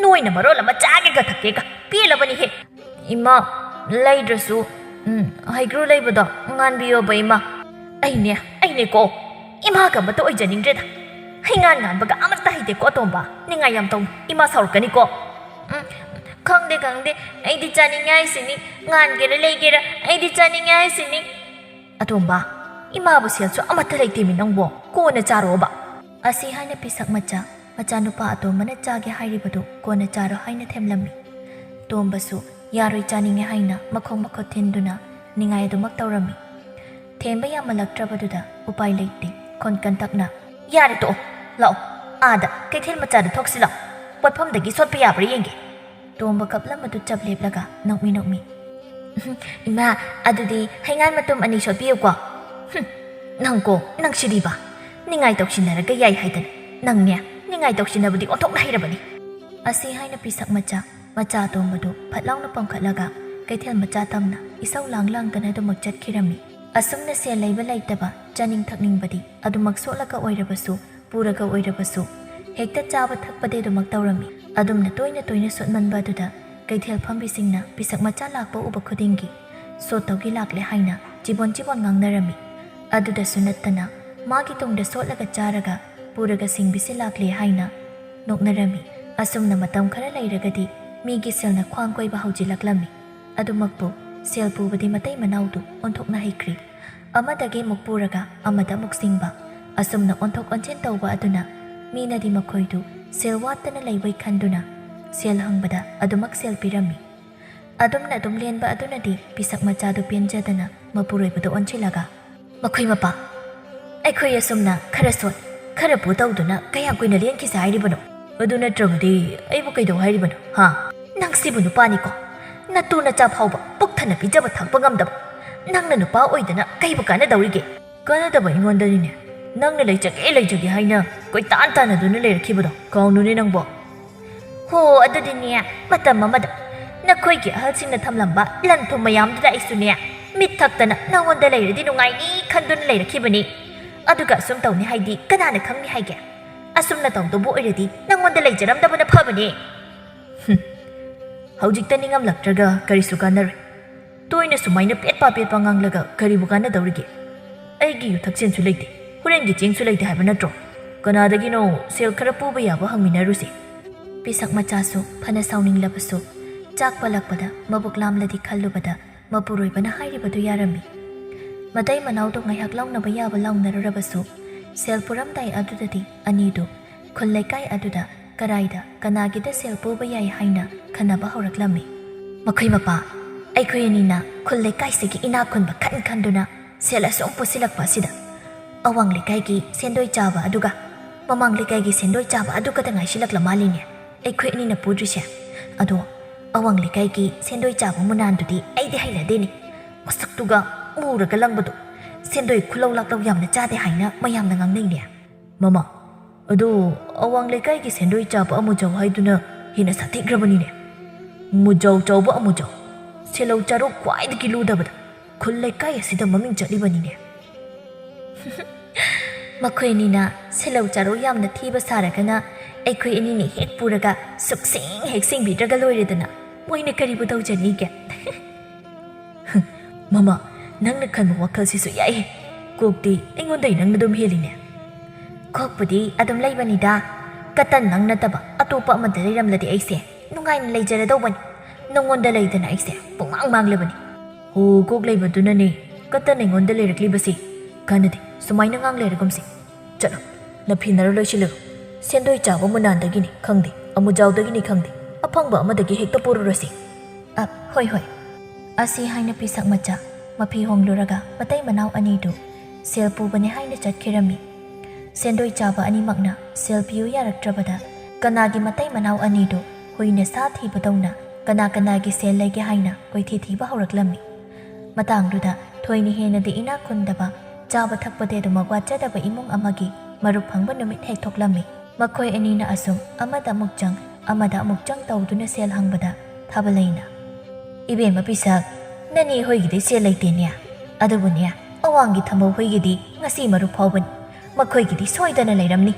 ꯅꯣꯏꯅ ꯃꯔꯣꯜ ꯑꯃ ꯆꯥꯒꯦꯒ ꯊꯛꯀꯦꯒ꯫ ꯄꯦꯜꯂꯕꯅꯤꯍꯦ꯫" "ꯏꯃꯥ, ꯂꯩꯗ꯭ꯔꯁꯨ, ꯎꯝ, ꯍꯩꯒ꯭ꯔꯨ ꯂꯩꯕꯗꯣ ꯉꯥꯟꯕꯤꯌꯣꯕ, ꯏꯃꯥ꯫" "ꯑꯩꯅꯦ, ꯑꯩꯅꯦꯀꯣ, ꯏꯃꯥꯒ ꯑꯃꯠꯇ ꯑꯣꯏꯖꯅꯤꯡꯗ꯭ꯔꯦꯗ꯫ ꯍꯩꯉꯥꯟ ꯉꯥꯟꯕꯒ ꯑꯃꯠꯇ ꯍꯩꯇꯦꯀꯣ, ꯑꯇꯣꯝꯕ꯫ ꯅꯤꯡꯉꯥꯏ ꯌꯥꯝ ꯇꯧꯅꯨ, ꯏꯃꯥ ꯁꯥꯎꯔꯛꯀꯅꯤꯀꯣ꯫" "ꯎꯝ, ꯈꯪꯗꯦ, ꯈꯪꯗꯦ, ꯑꯩꯗꯤ ꯆꯥꯅꯤꯡꯉꯦ ꯍꯥꯏꯁꯤꯅꯤ꯫ ꯉꯥꯟꯒꯦꯔꯥ ꯂꯩꯒꯦꯔꯥ, ꯑꯩꯗꯤ ꯆꯥꯅꯤꯡꯉꯦ ꯍꯥꯏꯁꯤꯅꯤ꯫" "ꯑꯇꯣꯝꯕ, ꯏꯃꯥꯕꯨ ꯁꯦꯜꯁꯨ ꯑꯃꯠꯇ ꯂꯩꯇꯦꯃꯤ ꯅꯪꯕꯣ, ꯀꯣꯟꯅ ꯆꯥꯔꯣꯕ꯫" ꯑꯁꯤ ꯍꯥꯏꯅ ꯄꯤꯁꯛ ꯃꯆꯥ ꯃꯆꯥꯅꯨꯄꯥ ꯑꯇꯣꯝꯕꯅ ꯆꯥꯒꯦ ꯍꯥꯏꯔꯤꯕꯗꯨ ꯀꯣꯟꯅ ꯆꯥꯔꯣ ꯍꯥꯏꯅ ꯊꯦꯝꯂꯝꯃꯤ꯫ ꯇꯣꯝꯕꯁꯨ ꯌꯥꯔꯣꯏ, ꯆꯥꯅꯤꯡꯉꯦ ꯍꯥꯏꯅ ꯃꯈꯣꯡ ꯃꯈꯨꯠ ꯊꯤꯟꯗꯨꯅ ꯅꯤꯡꯉꯥꯏ ꯑꯗꯨꯃꯛ ꯇꯧꯔꯝꯃꯤ꯫ ꯊꯦꯝꯕ ꯌꯥꯝꯃꯜꯂꯛꯇ꯭ꯔꯕꯗꯨꯗ ꯎꯄꯥꯏ ꯂꯩꯇꯦ, ꯈꯣꯟ ꯀꯟꯇꯛꯅ, "ꯌꯥꯔꯦ, ꯇꯣꯛꯑꯣ꯫ ꯂꯥꯛꯑꯣ, ꯑꯥꯗ ꯀꯩꯊꯦꯜ ꯃꯆꯥꯗ ꯊꯣꯛꯁꯤ ꯂꯥꯛꯑꯣ꯫ ꯄꯣꯠꯐꯝꯗꯒꯤ ꯁꯣꯠꯄ ꯌꯥꯕ꯭ꯔꯥ ꯌꯦꯡꯒꯦ꯫" ꯇꯣꯝꯕ ꯀꯞꯂꯝꯕꯗꯨ ꯆꯞ ꯂꯦꯞꯂꯒ ꯅꯣꯛꯃꯤ ꯅꯣꯛꯃꯤ, "ꯏꯃꯥ, ꯑꯗꯨꯗꯤ ꯍꯩꯉꯥꯟ ꯃꯇꯨꯝ ꯑꯅꯤ ꯁꯣꯠꯄꯤꯌꯨꯀꯣ꯫" "ꯍꯨꯝ, ꯅꯪꯀꯣ, ꯅꯪ ꯁꯤꯗꯤꯕ꯫ ꯅꯤꯡꯉꯥꯏ ꯇꯧꯁꯤꯟꯅꯔꯒ ꯌꯥꯏ ꯍꯥꯏꯗꯅ꯫ ꯅꯪꯅꯦ, ꯅꯤꯡꯉꯥꯏ ꯇꯧꯁꯤꯟꯅꯕꯗꯤ ꯑꯣꯟꯊꯣꯛꯅ ꯍꯩꯔꯕꯅꯤ꯫" ꯑꯁꯤ ꯍꯥꯏꯅ ꯄꯤꯁꯛ ꯃꯆꯥ, ꯃꯆꯥ ꯇꯣꯝꯕꯗꯨ ꯐꯠ ꯂꯥꯎꯅ ꯄꯝꯈꯠꯂꯒ ꯀꯩꯊꯦꯜ ꯃꯆꯥ ꯇꯝꯅ ꯏꯁꯧ ꯂꯥꯡ ꯂꯥꯡꯗꯅ ꯑꯗꯨꯃꯛ ꯆꯠꯈꯤꯔꯝꯃꯤ꯫ ꯑꯁꯨꯝꯅ ꯁꯦꯜ ꯂꯩꯕ ꯂꯩꯇꯕ, ꯆꯥꯅꯤꯡ ꯊꯛꯅꯤꯡꯕꯗꯤ ꯑꯗꯨꯃꯛ ꯁꯣꯠꯂꯒ ꯑꯣꯏꯔꯕꯁꯨ, ꯄꯨꯔꯒ ꯑꯣꯏꯔꯕꯁꯨ, ꯍꯦꯛꯇ ꯆꯥꯕ ꯊꯛꯄꯗꯤ ꯑꯗꯨꯃꯛ ꯇꯧꯔꯝꯃꯤ꯫ ꯑꯗꯨꯝꯅ ꯇꯣꯏꯅ ꯇꯣꯏꯅ ꯁꯣꯠꯃꯟꯕ ꯑꯗꯨꯗ ꯀꯩꯊꯦꯜ ꯐꯝꯕꯤꯁꯤꯡꯅ ꯄꯤꯁꯛ ꯃꯆꯥ ꯂꯥꯛꯄ ꯎꯕ ꯈꯨꯗꯤꯡꯒꯤ, "ꯁꯣꯠꯇꯧꯒꯤ ꯂꯥꯛꯂꯦ" ꯍꯥꯏꯅ ꯆꯤꯕꯣꯟ ꯆꯤꯕꯣꯟ ꯉꯥꯡꯅꯔꯝꯃꯤ꯫ ꯑꯗꯨꯗꯁꯨ ꯅꯠꯇꯅ ꯃꯥꯒꯤ ꯇꯨꯡꯗ ꯁꯣꯠꯂꯒ ꯆꯥꯔꯒ ꯄꯨꯔꯒ ꯁꯤꯡꯕꯤꯁꯤ ꯂꯥꯛꯂꯦ ꯍꯥꯏꯅ ꯅꯣꯛꯅꯔꯝꯃꯤ꯫ ꯑꯁꯨꯝꯅ ꯃꯇꯝ ꯈꯔ ꯂꯩꯔꯒꯗꯤ ꯃꯤꯒꯤ ꯁꯦꯜꯅ ꯈ꯭ꯋꯥꯡ ꯀꯣꯏꯕ ꯍꯧꯖꯤꯜꯂꯛꯂꯝꯃꯤ꯫ ꯑꯗꯨꯃꯛꯄꯨ ꯁꯦꯜ ꯄꯨꯕꯗꯤ ꯃꯇꯩ ꯃꯅꯥꯎꯗꯨ ꯑꯣꯟꯊꯣꯛꯅ ꯍꯩꯈ꯭ꯔꯦ꯫ ꯑꯃꯗꯒꯤ ꯑꯃꯨꯛ ꯄꯨꯔꯒ ꯑꯃꯗ ꯑꯃꯨꯛ ꯁꯤꯡꯕ, ꯑꯁꯨꯝꯅ ꯑꯣꯟꯊꯣꯛ ꯑꯣꯟꯁꯤꯟ ꯇꯧꯕ ꯑꯗꯨꯅ ꯃꯤꯅꯗꯤ ꯃꯈꯣꯏꯗꯨ ꯁꯦꯜ ꯋꯥꯠꯇꯅ ꯂꯩꯕꯩ ꯈꯟꯗꯨꯅ ꯁꯦꯜ ꯍꯪꯕꯗ ꯑꯗꯨꯃꯛ ꯁꯦꯜ ꯄꯤꯔꯝꯃꯤ꯫ ꯑꯗꯨꯝꯅ ꯑꯗꯨꯝ ꯂꯦꯟꯕ ꯑꯗꯨꯅꯗꯤ ꯄꯤꯁꯛ ꯃꯆꯥꯗꯨ ꯄꯦꯟꯖꯗꯅ ꯃꯄꯨꯔꯣꯏꯕꯗ ꯑꯣꯟꯁꯤꯜꯂꯒ, "ꯃꯈꯣꯏ ꯃꯄꯥ, ꯑꯩꯈꯣꯏ ꯑꯁꯨꯝꯅ ꯈꯔ ꯁꯣꯠ, ꯈꯔ ꯄꯨ ꯇꯧꯗꯨꯅ ꯀꯌꯥꯝ ꯀꯨꯏꯅ ꯂꯦꯟꯈꯤꯁꯦ ꯍꯥꯏꯔꯤꯕꯅꯣ? ꯑꯗꯨ ꯅꯠꯇ꯭ꯔꯕꯗꯤ ꯑꯩꯕꯨ ꯀꯩꯗꯧ ꯍꯥꯏꯔꯤꯕꯅꯣ, ꯍꯥ? ꯅꯪꯁꯤꯕꯨ ꯅꯨꯄꯥꯅꯤꯀꯣ? ꯅꯇꯨ ꯅꯆꯥ ꯐꯥꯎꯕ ꯄꯨꯛ ꯊꯟꯅ ꯄꯤꯖꯕ ꯊꯛꯄ ꯉꯝꯗꯕ ꯅꯪꯅ ꯅꯨꯄꯥ ꯑꯣꯏꯗꯅ ꯀꯩꯕꯨ ꯀꯥꯟꯅꯗꯧꯔꯤꯒꯦ?" "ꯀꯥꯟꯅꯗꯕ ꯑꯩꯉꯣꯟꯗꯅꯤꯅꯦ, ꯅꯪꯅ ꯂꯩꯖꯒꯦ ꯂꯩꯖꯒꯦ ꯍꯥꯏꯅ ꯀꯣꯏꯇꯥꯟ ꯇꯥꯟꯅꯗꯨꯅ ꯂꯩꯔꯛꯈꯤꯕꯗꯣ ꯀꯥꯎꯅꯨꯅꯦ ꯅꯪꯕꯣ꯫" "ꯍꯣ, ꯑꯗꯨꯗꯤꯅꯦ, ꯃꯇꯝ ꯑꯃꯗ ꯅꯈꯣꯏꯒꯤ ꯑꯍꯜꯁꯤꯡꯅ ꯊꯝꯂꯝꯕ ꯂꯟ ꯊꯨꯝ ꯃꯌꯥꯝꯗꯨꯗ ꯑꯩꯁꯨꯅꯦ, ꯃꯤꯠ ꯊꯛꯇꯅ ꯅꯉꯣꯟꯗ ꯂꯩꯔꯗꯤ ꯅꯨꯡꯉꯥꯏꯅꯤ ꯈꯟꯗꯨꯅ ꯂꯩꯔꯛꯈꯤꯕꯅꯤ꯫ ꯑꯗꯨꯒ ꯑꯁꯨꯝ ꯇꯧꯅꯤ ꯍꯥꯏꯗꯤ ꯀꯅꯥꯅ ꯈꯪꯅꯤ ꯍꯥꯏꯒꯦ? ꯑꯁꯨꯝꯅ ꯇꯧꯗꯧꯕ ꯑꯣꯏꯔꯗꯤ ꯅꯉꯣꯟꯗ ꯂꯩꯖꯔꯝꯗꯕꯅ ꯐꯕꯅꯦ꯫" "ꯍꯨꯝ, ꯍꯧꯖꯤꯛꯇ ꯅꯤꯡꯉꯝꯂꯛꯇ꯭ꯔꯒ ꯀꯔꯤꯁꯨ ꯀꯥꯟꯅꯔꯣꯏ꯫ ꯇꯣꯏꯅ ꯁꯨꯃꯥꯏꯅ ꯄꯦꯠꯄ ꯄꯦꯠꯄ ꯉꯥꯡꯂꯒ ꯀꯔꯤꯕꯨ ꯀꯥꯟꯅꯗꯧꯔꯤꯒꯦ? ꯑꯩꯒꯤ ꯌꯨ ꯊꯛꯆꯦꯟꯁꯨ ꯂꯩꯇꯦ, ꯍꯣꯔꯦꯟꯒꯤ ꯆꯦꯡꯁꯨ ꯂꯩꯇꯦ ꯍꯥꯏꯕ ꯅꯠꯇ꯭ꯔꯣ? ꯀꯅꯥꯗꯒꯤꯅꯣ ꯁꯦꯜ ꯈꯔ ꯄꯨꯕ ꯌꯥꯕ ꯍꯪꯃꯤꯟꯅꯔꯨꯁꯦ꯫" ꯄꯤꯁꯛ ꯃꯆꯥꯁꯨ ꯐꯅ ꯁꯥꯎꯅꯤꯡꯂꯕꯁꯨ, ꯆꯥꯛ ꯄꯜꯂꯛꯄꯗ ꯃꯕꯨꯛ ꯂꯥꯝꯂꯗꯤ ꯈꯜꯂꯨꯕꯗ ꯃꯄꯨꯔꯣꯏꯕꯅ ꯍꯥꯏꯔꯤꯕꯗꯨ ꯌꯥꯔꯝꯃꯤ꯫ ꯃꯇꯩ ꯃꯅꯥꯎꯗꯨ ꯉꯥꯏꯍꯥꯛ ꯂꯥꯎꯅꯕ ꯌꯥꯕ ꯂꯥꯎꯅꯔꯨꯔꯕꯁꯨ, ꯁꯦꯜ ꯄꯨꯔꯝꯗꯥꯏ ꯑꯗꯨꯗꯗꯤ ꯑꯅꯤꯗꯨ ꯈꯨꯜ ꯂꯩꯀꯥꯏ ꯑꯗꯨꯗ ꯀꯔꯥꯏꯗ ꯀꯅꯥꯒꯤꯗ ꯁꯦꯜ ꯄꯨꯕ ꯌꯥꯏ ꯍꯥꯏꯅ ꯈꯟꯅꯕ ꯍꯧꯔꯛꯂꯝꯃꯤ꯫ "ꯃꯈꯣꯏ ꯃꯄꯥ, ꯑꯩꯈꯣꯏ ꯑꯅꯤꯅ ꯈꯨꯜ ꯂꯩꯀꯥꯏꯁꯤꯒꯤ ꯏꯅꯥꯛ ꯈꯨꯟꯕ ꯈꯟ ꯈꯟꯗꯨꯅ ꯁꯦꯜ ꯑꯁꯨꯝ ꯄꯨꯁꯤꯜꯂꯛꯄ ꯑꯁꯤꯗ ꯑꯋꯥꯡ ꯂꯩꯀꯥꯏꯒꯤ ꯁꯦꯟꯗꯣꯏ ꯆꯥꯕ ꯑꯗꯨꯒ ꯃꯃꯥꯡ ꯂꯩꯀꯥꯏꯒꯤ ꯁꯦꯟꯗꯣꯏ ꯆꯥꯕ ꯑꯗꯨ ꯈꯛꯇ ꯉꯥꯏꯁꯤꯜꯂꯛꯂ ꯃꯥꯜꯂꯤꯅꯦ ꯑꯩꯈꯣꯏ ꯑꯅꯤꯅ ꯄꯨꯗ꯭ꯔꯤꯁꯦ꯫ ꯑꯗꯣ ꯑꯋꯥꯡ ꯂꯩꯀꯥꯏꯒꯤ ꯁꯦꯟꯗꯣꯏ ꯆꯥꯕ ꯃꯨꯅꯥꯟꯗꯨꯗꯤ ꯑꯩꯗꯤ ꯍꯩꯅꯗꯦꯅꯦ꯫ ꯃꯁꯛꯇꯨꯒ ꯃꯨꯔꯒ ꯂꯪꯕꯗꯣ꯫ ꯁꯦꯟꯗꯣꯏ ꯈꯨꯂꯧ ꯂꯥꯛꯂꯧ ꯌꯥꯝꯅ ꯆꯥꯗꯦ ꯍꯥꯏꯅ ꯃꯌꯥꯝꯅ ꯉꯥꯡꯅꯩꯅꯦ꯫ ꯃꯃꯥ, ꯑꯗꯣ ꯑꯋꯥꯡ ꯂꯩꯀꯥꯏꯒꯤ ꯁꯦꯟꯗꯣꯏ ꯆꯥꯕ ꯑꯃꯨꯖꯥꯎ ꯍꯥꯏꯗꯨꯅ ꯍꯦꯟꯅ ꯁꯥꯊꯤꯈ꯭ꯔꯕꯅꯤꯅꯦ꯫ ꯃꯨꯖꯥꯎ ꯆꯥꯎꯕ ꯑꯃꯨꯖꯥꯎ, ꯁꯦꯜꯂꯧ ꯆꯥꯔꯣ ꯈ꯭ꯋꯥꯏꯗꯒꯤ ꯂꯨꯗꯕꯗ ꯈꯨꯜ ꯂꯩꯀꯥꯏ ꯑꯁꯤꯗ ꯃꯃꯤꯡ ꯆꯠꯂꯤꯕꯅꯤꯅꯦ꯫ ꯃꯈꯣꯏ ꯑꯅꯤꯅ ꯁꯦꯜꯂꯧ ꯆꯥꯔꯣ ꯌꯥꯝꯅ ꯊꯤꯕ ꯁꯥꯔꯒꯅ ꯑꯩꯈꯣꯏ ꯑꯅꯤꯅ ꯍꯦꯛ ꯄꯨꯔꯒ ꯁꯨꯛꯁꯦꯡ ꯍꯦꯛ ꯁꯦꯡꯕꯤꯗ꯭ꯔꯒ ꯂꯣꯏꯔꯦꯗꯅ꯫ ꯃꯣꯏꯅ ꯀꯔꯤꯕꯨ ꯇꯧꯖꯅꯤꯒꯦ? ꯃꯃꯥ, ꯅꯪꯅ ꯈꯟꯕ ꯋꯥꯈꯜꯁꯤꯁꯨ ꯌꯥꯏꯍꯦ꯫ ꯀꯣꯛꯇꯤ ꯑꯩꯉꯣꯟꯗꯩ ꯅꯪꯅ ꯑꯗꯨꯝ ꯍꯦꯜꯂꯤꯅꯦ꯫ ꯀꯣꯛꯄꯨꯗꯤ ꯑꯗꯨꯝ ꯂꯩꯕꯅꯤꯗ꯫ ꯀꯇꯟ ꯅꯪ ꯅꯠꯇꯕ ꯑꯇꯣꯞꯄ ꯑꯃꯗ ꯂꯩꯔꯝꯂꯗꯤ ꯑꯩꯁꯦ ꯅꯨꯡꯉꯥꯏꯅ ꯂꯩꯖꯔꯗꯧꯕꯅꯤ꯫ ꯅꯉꯣꯟꯗ ꯂꯩꯗꯅ ꯑꯩꯁꯦ ꯄꯨꯡꯃꯥꯡ ꯃꯥꯡꯂꯕꯅꯤ꯫ ꯍꯣ, ꯀꯣꯛ ꯂꯩꯕꯗꯨꯅꯅꯦ ꯀꯇꯟ ꯑꯩꯉꯣꯟꯗ ꯂꯩꯔꯛꯂꯤꯕꯁꯤ꯫ ꯀꯥꯟꯅꯗꯦ ꯁꯨꯃꯥꯏꯅ ꯉꯥꯡ ꯂꯩꯔꯒꯨꯝꯁꯤ꯫ ꯆꯠꯂꯣ, ꯅꯐꯤꯅꯔ ꯂꯣꯏꯁꯤꯜꯂꯨꯔꯣ꯫ ꯁꯦꯟꯗꯣꯏ ꯆꯥꯕ ꯃꯨꯅꯥꯟꯗꯒꯤꯅꯤ ꯈꯪꯗꯦ, ꯑꯃꯨꯖꯥꯎꯗꯒꯤꯅꯤ ꯈꯪꯗꯦ, ꯑꯐꯪꯕ ꯑꯃꯗꯒꯤ ꯍꯦꯛꯇ ꯄꯨꯔꯨꯔꯁꯤ꯫ ꯑ, ꯍꯣꯏ, ꯍꯣꯏ꯫ ꯑꯁꯤ ꯍꯥꯏꯅ ꯄꯤꯁꯛ ꯃꯆꯥ ꯃꯐꯤ ꯍꯣꯡꯂꯨꯔꯒ ꯃꯇꯩ ꯃꯅꯥꯎ ꯑꯅꯤꯗꯨ ꯁꯦꯜ ꯄꯨꯕꯅꯦ ꯍꯥꯏꯅ ꯆꯠꯈꯤꯔꯝꯃꯤ꯫ ꯁꯦꯟꯗꯣꯏ ꯆꯥꯕ ꯑꯅꯤꯃꯛꯅ ꯁꯦꯜ ꯄꯤꯌꯨ ꯌꯥꯔꯛꯇ꯭ꯔꯕꯗ ꯀꯅꯥꯒꯤ ꯃꯇꯩ ꯃꯅꯥꯎ ꯑꯅꯤꯗꯨ ꯍꯨꯏꯅ ꯁꯥ ꯊꯤꯕꯗꯧꯅ ꯀꯅꯥ ꯀꯅꯥꯒꯤ ꯁꯦꯜ ꯂꯩꯒꯦ ꯍꯥꯏꯅ ꯀꯣꯏꯊꯤ ꯊꯤꯕ ꯍꯧꯔꯛꯂꯝꯃꯤ꯫ ꯃꯇꯥꯡꯗꯨꯗ ꯊꯣꯏꯅ ꯍꯦꯟꯅꯗꯤ ꯏꯅꯥꯛ ꯈꯨꯟꯗꯕ, ꯆꯥꯕ ꯊꯛꯄꯗꯤ ꯑꯗꯨꯃꯛ ꯋꯥꯠꯆꯗꯕ ꯏꯃꯨꯡ ꯑꯃꯒꯤ ꯃꯔꯨꯞ ꯐꯪꯕ ꯅꯨꯃꯤꯠ ꯍꯦꯛ ꯊꯣꯛꯂꯝꯃꯤ꯫ ꯃꯈꯣꯏ ꯑꯅꯤꯅ ꯑꯁꯨꯝ ꯑꯃꯗ ꯑꯃꯨꯛ ꯆꯪ, ꯑꯃꯗ ꯑꯃꯨꯛ ꯆꯪ ꯇꯧꯗꯨꯅ ꯁꯦꯜ ꯍꯪꯕꯗ ꯊꯥꯕꯂꯩꯅ, "ꯏꯕꯦꯝꯃ ꯄꯤꯁꯛ, ꯅꯅꯦ ꯍꯣꯏꯒꯤꯗꯤ ꯁꯦꯜ ꯂꯩꯇꯦꯅꯦ꯫ ꯑꯗꯨꯕꯨꯅꯦ, ꯑꯋꯥꯡꯒꯤ ꯊꯝꯕꯧ ꯍꯣꯏꯒꯤꯗꯤ ꯉꯁꯤ ꯃꯔꯨꯞ ꯐꯥꯎꯕꯅꯤ꯫ ꯃꯈꯣꯏꯒꯤꯗꯤ ꯁꯣꯏꯗꯅ ꯂꯩꯔꯝꯅꯤ꯫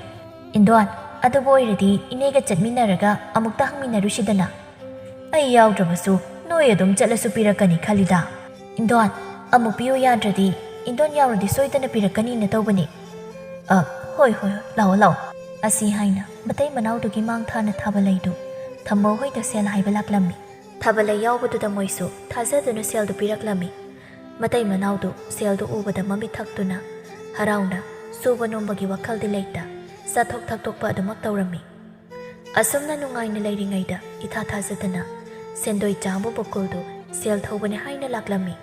ꯏꯟꯗꯣꯟ, ꯑꯗꯨꯕꯨ ꯑꯣꯏꯔꯗꯤ ꯏꯅꯦꯒ ꯆꯠꯃꯤꯟꯅꯔꯒ ꯑꯃꯨꯛꯇ ꯍꯪꯃꯤꯟꯅꯔꯨꯁꯤꯗꯅ꯫ ꯑꯩ ꯌꯥꯎꯗ꯭ꯔꯕꯁꯨ ꯅꯣꯏ ꯑꯗꯨꯝ ꯆꯠꯂꯁꯨ ꯄꯤꯔꯛꯀꯅꯤ ꯈꯜꯂꯤꯗ꯫ ꯏꯟꯗꯣꯟ, ꯑꯃꯨꯛ ꯄꯤꯌꯨ ꯌꯥꯗ꯭ꯔꯗꯤ ꯏꯟꯗꯣꯟ ꯌꯥꯎꯔꯗꯤ ꯁꯣꯏꯗꯅ ꯄꯤꯔꯛꯀꯅꯤꯅ ꯇꯧꯕꯅꯤ꯫ ꯑ, ꯍꯣꯏ, ꯍꯣꯏ, ꯍꯣꯏ, ꯂꯥꯛꯑꯣ, ꯂꯥꯛꯑꯣ꯫" ꯑꯁꯤ ꯍꯥꯏꯅ ꯃꯇꯩ ꯃꯅꯥꯎꯗꯨꯒꯤ ꯃꯥꯡ ꯊꯥꯅ ꯊꯥꯕꯂꯩꯗꯨ ꯊꯝꯕꯧ ꯍꯣꯏꯗ ꯁꯦꯜ ꯍꯥꯏꯕ ꯂꯥꯛꯂꯝꯃꯤ꯫ ꯊꯥꯕꯂꯩ ꯌꯥꯎꯕꯗꯨꯗ ꯃꯣꯏꯁꯨ ꯊꯥꯖꯗꯨꯅ ꯁꯦꯜꯗꯨ ꯄꯤꯔꯛꯂꯝꯃꯤ꯫ ꯃꯇꯩ ꯃꯅꯥꯎꯗꯨ ꯁꯦꯜꯗꯨ ꯎꯕꯗ ꯃꯃꯤꯠ ꯊꯛꯇꯨꯅ ꯍꯔꯥꯎꯅ ꯁꯨꯕ ꯅꯣꯝꯕꯒꯤ ꯋꯥꯈꯜꯗꯤ ꯂꯩꯇ, ꯆꯥꯊꯣꯛ ꯊꯛꯇꯣꯛꯄ ꯑꯗꯨꯃꯛ ꯇꯧꯔꯝꯃꯤ꯫ ꯑꯁꯨꯝꯅ ꯅꯨꯡꯉꯥꯏꯅ ꯂꯩꯔꯤꯉꯩꯗ ꯏꯊꯥ ꯊꯥꯖꯗꯅ ꯁꯦꯟꯗꯣꯏ ꯆꯥꯕ ꯕꯣꯀꯨꯜꯗꯨ ꯁꯦꯜ ꯊꯧꯕꯅꯤ ꯍꯥꯏꯅ ꯂꯥꯛꯂꯝꯃꯤ꯫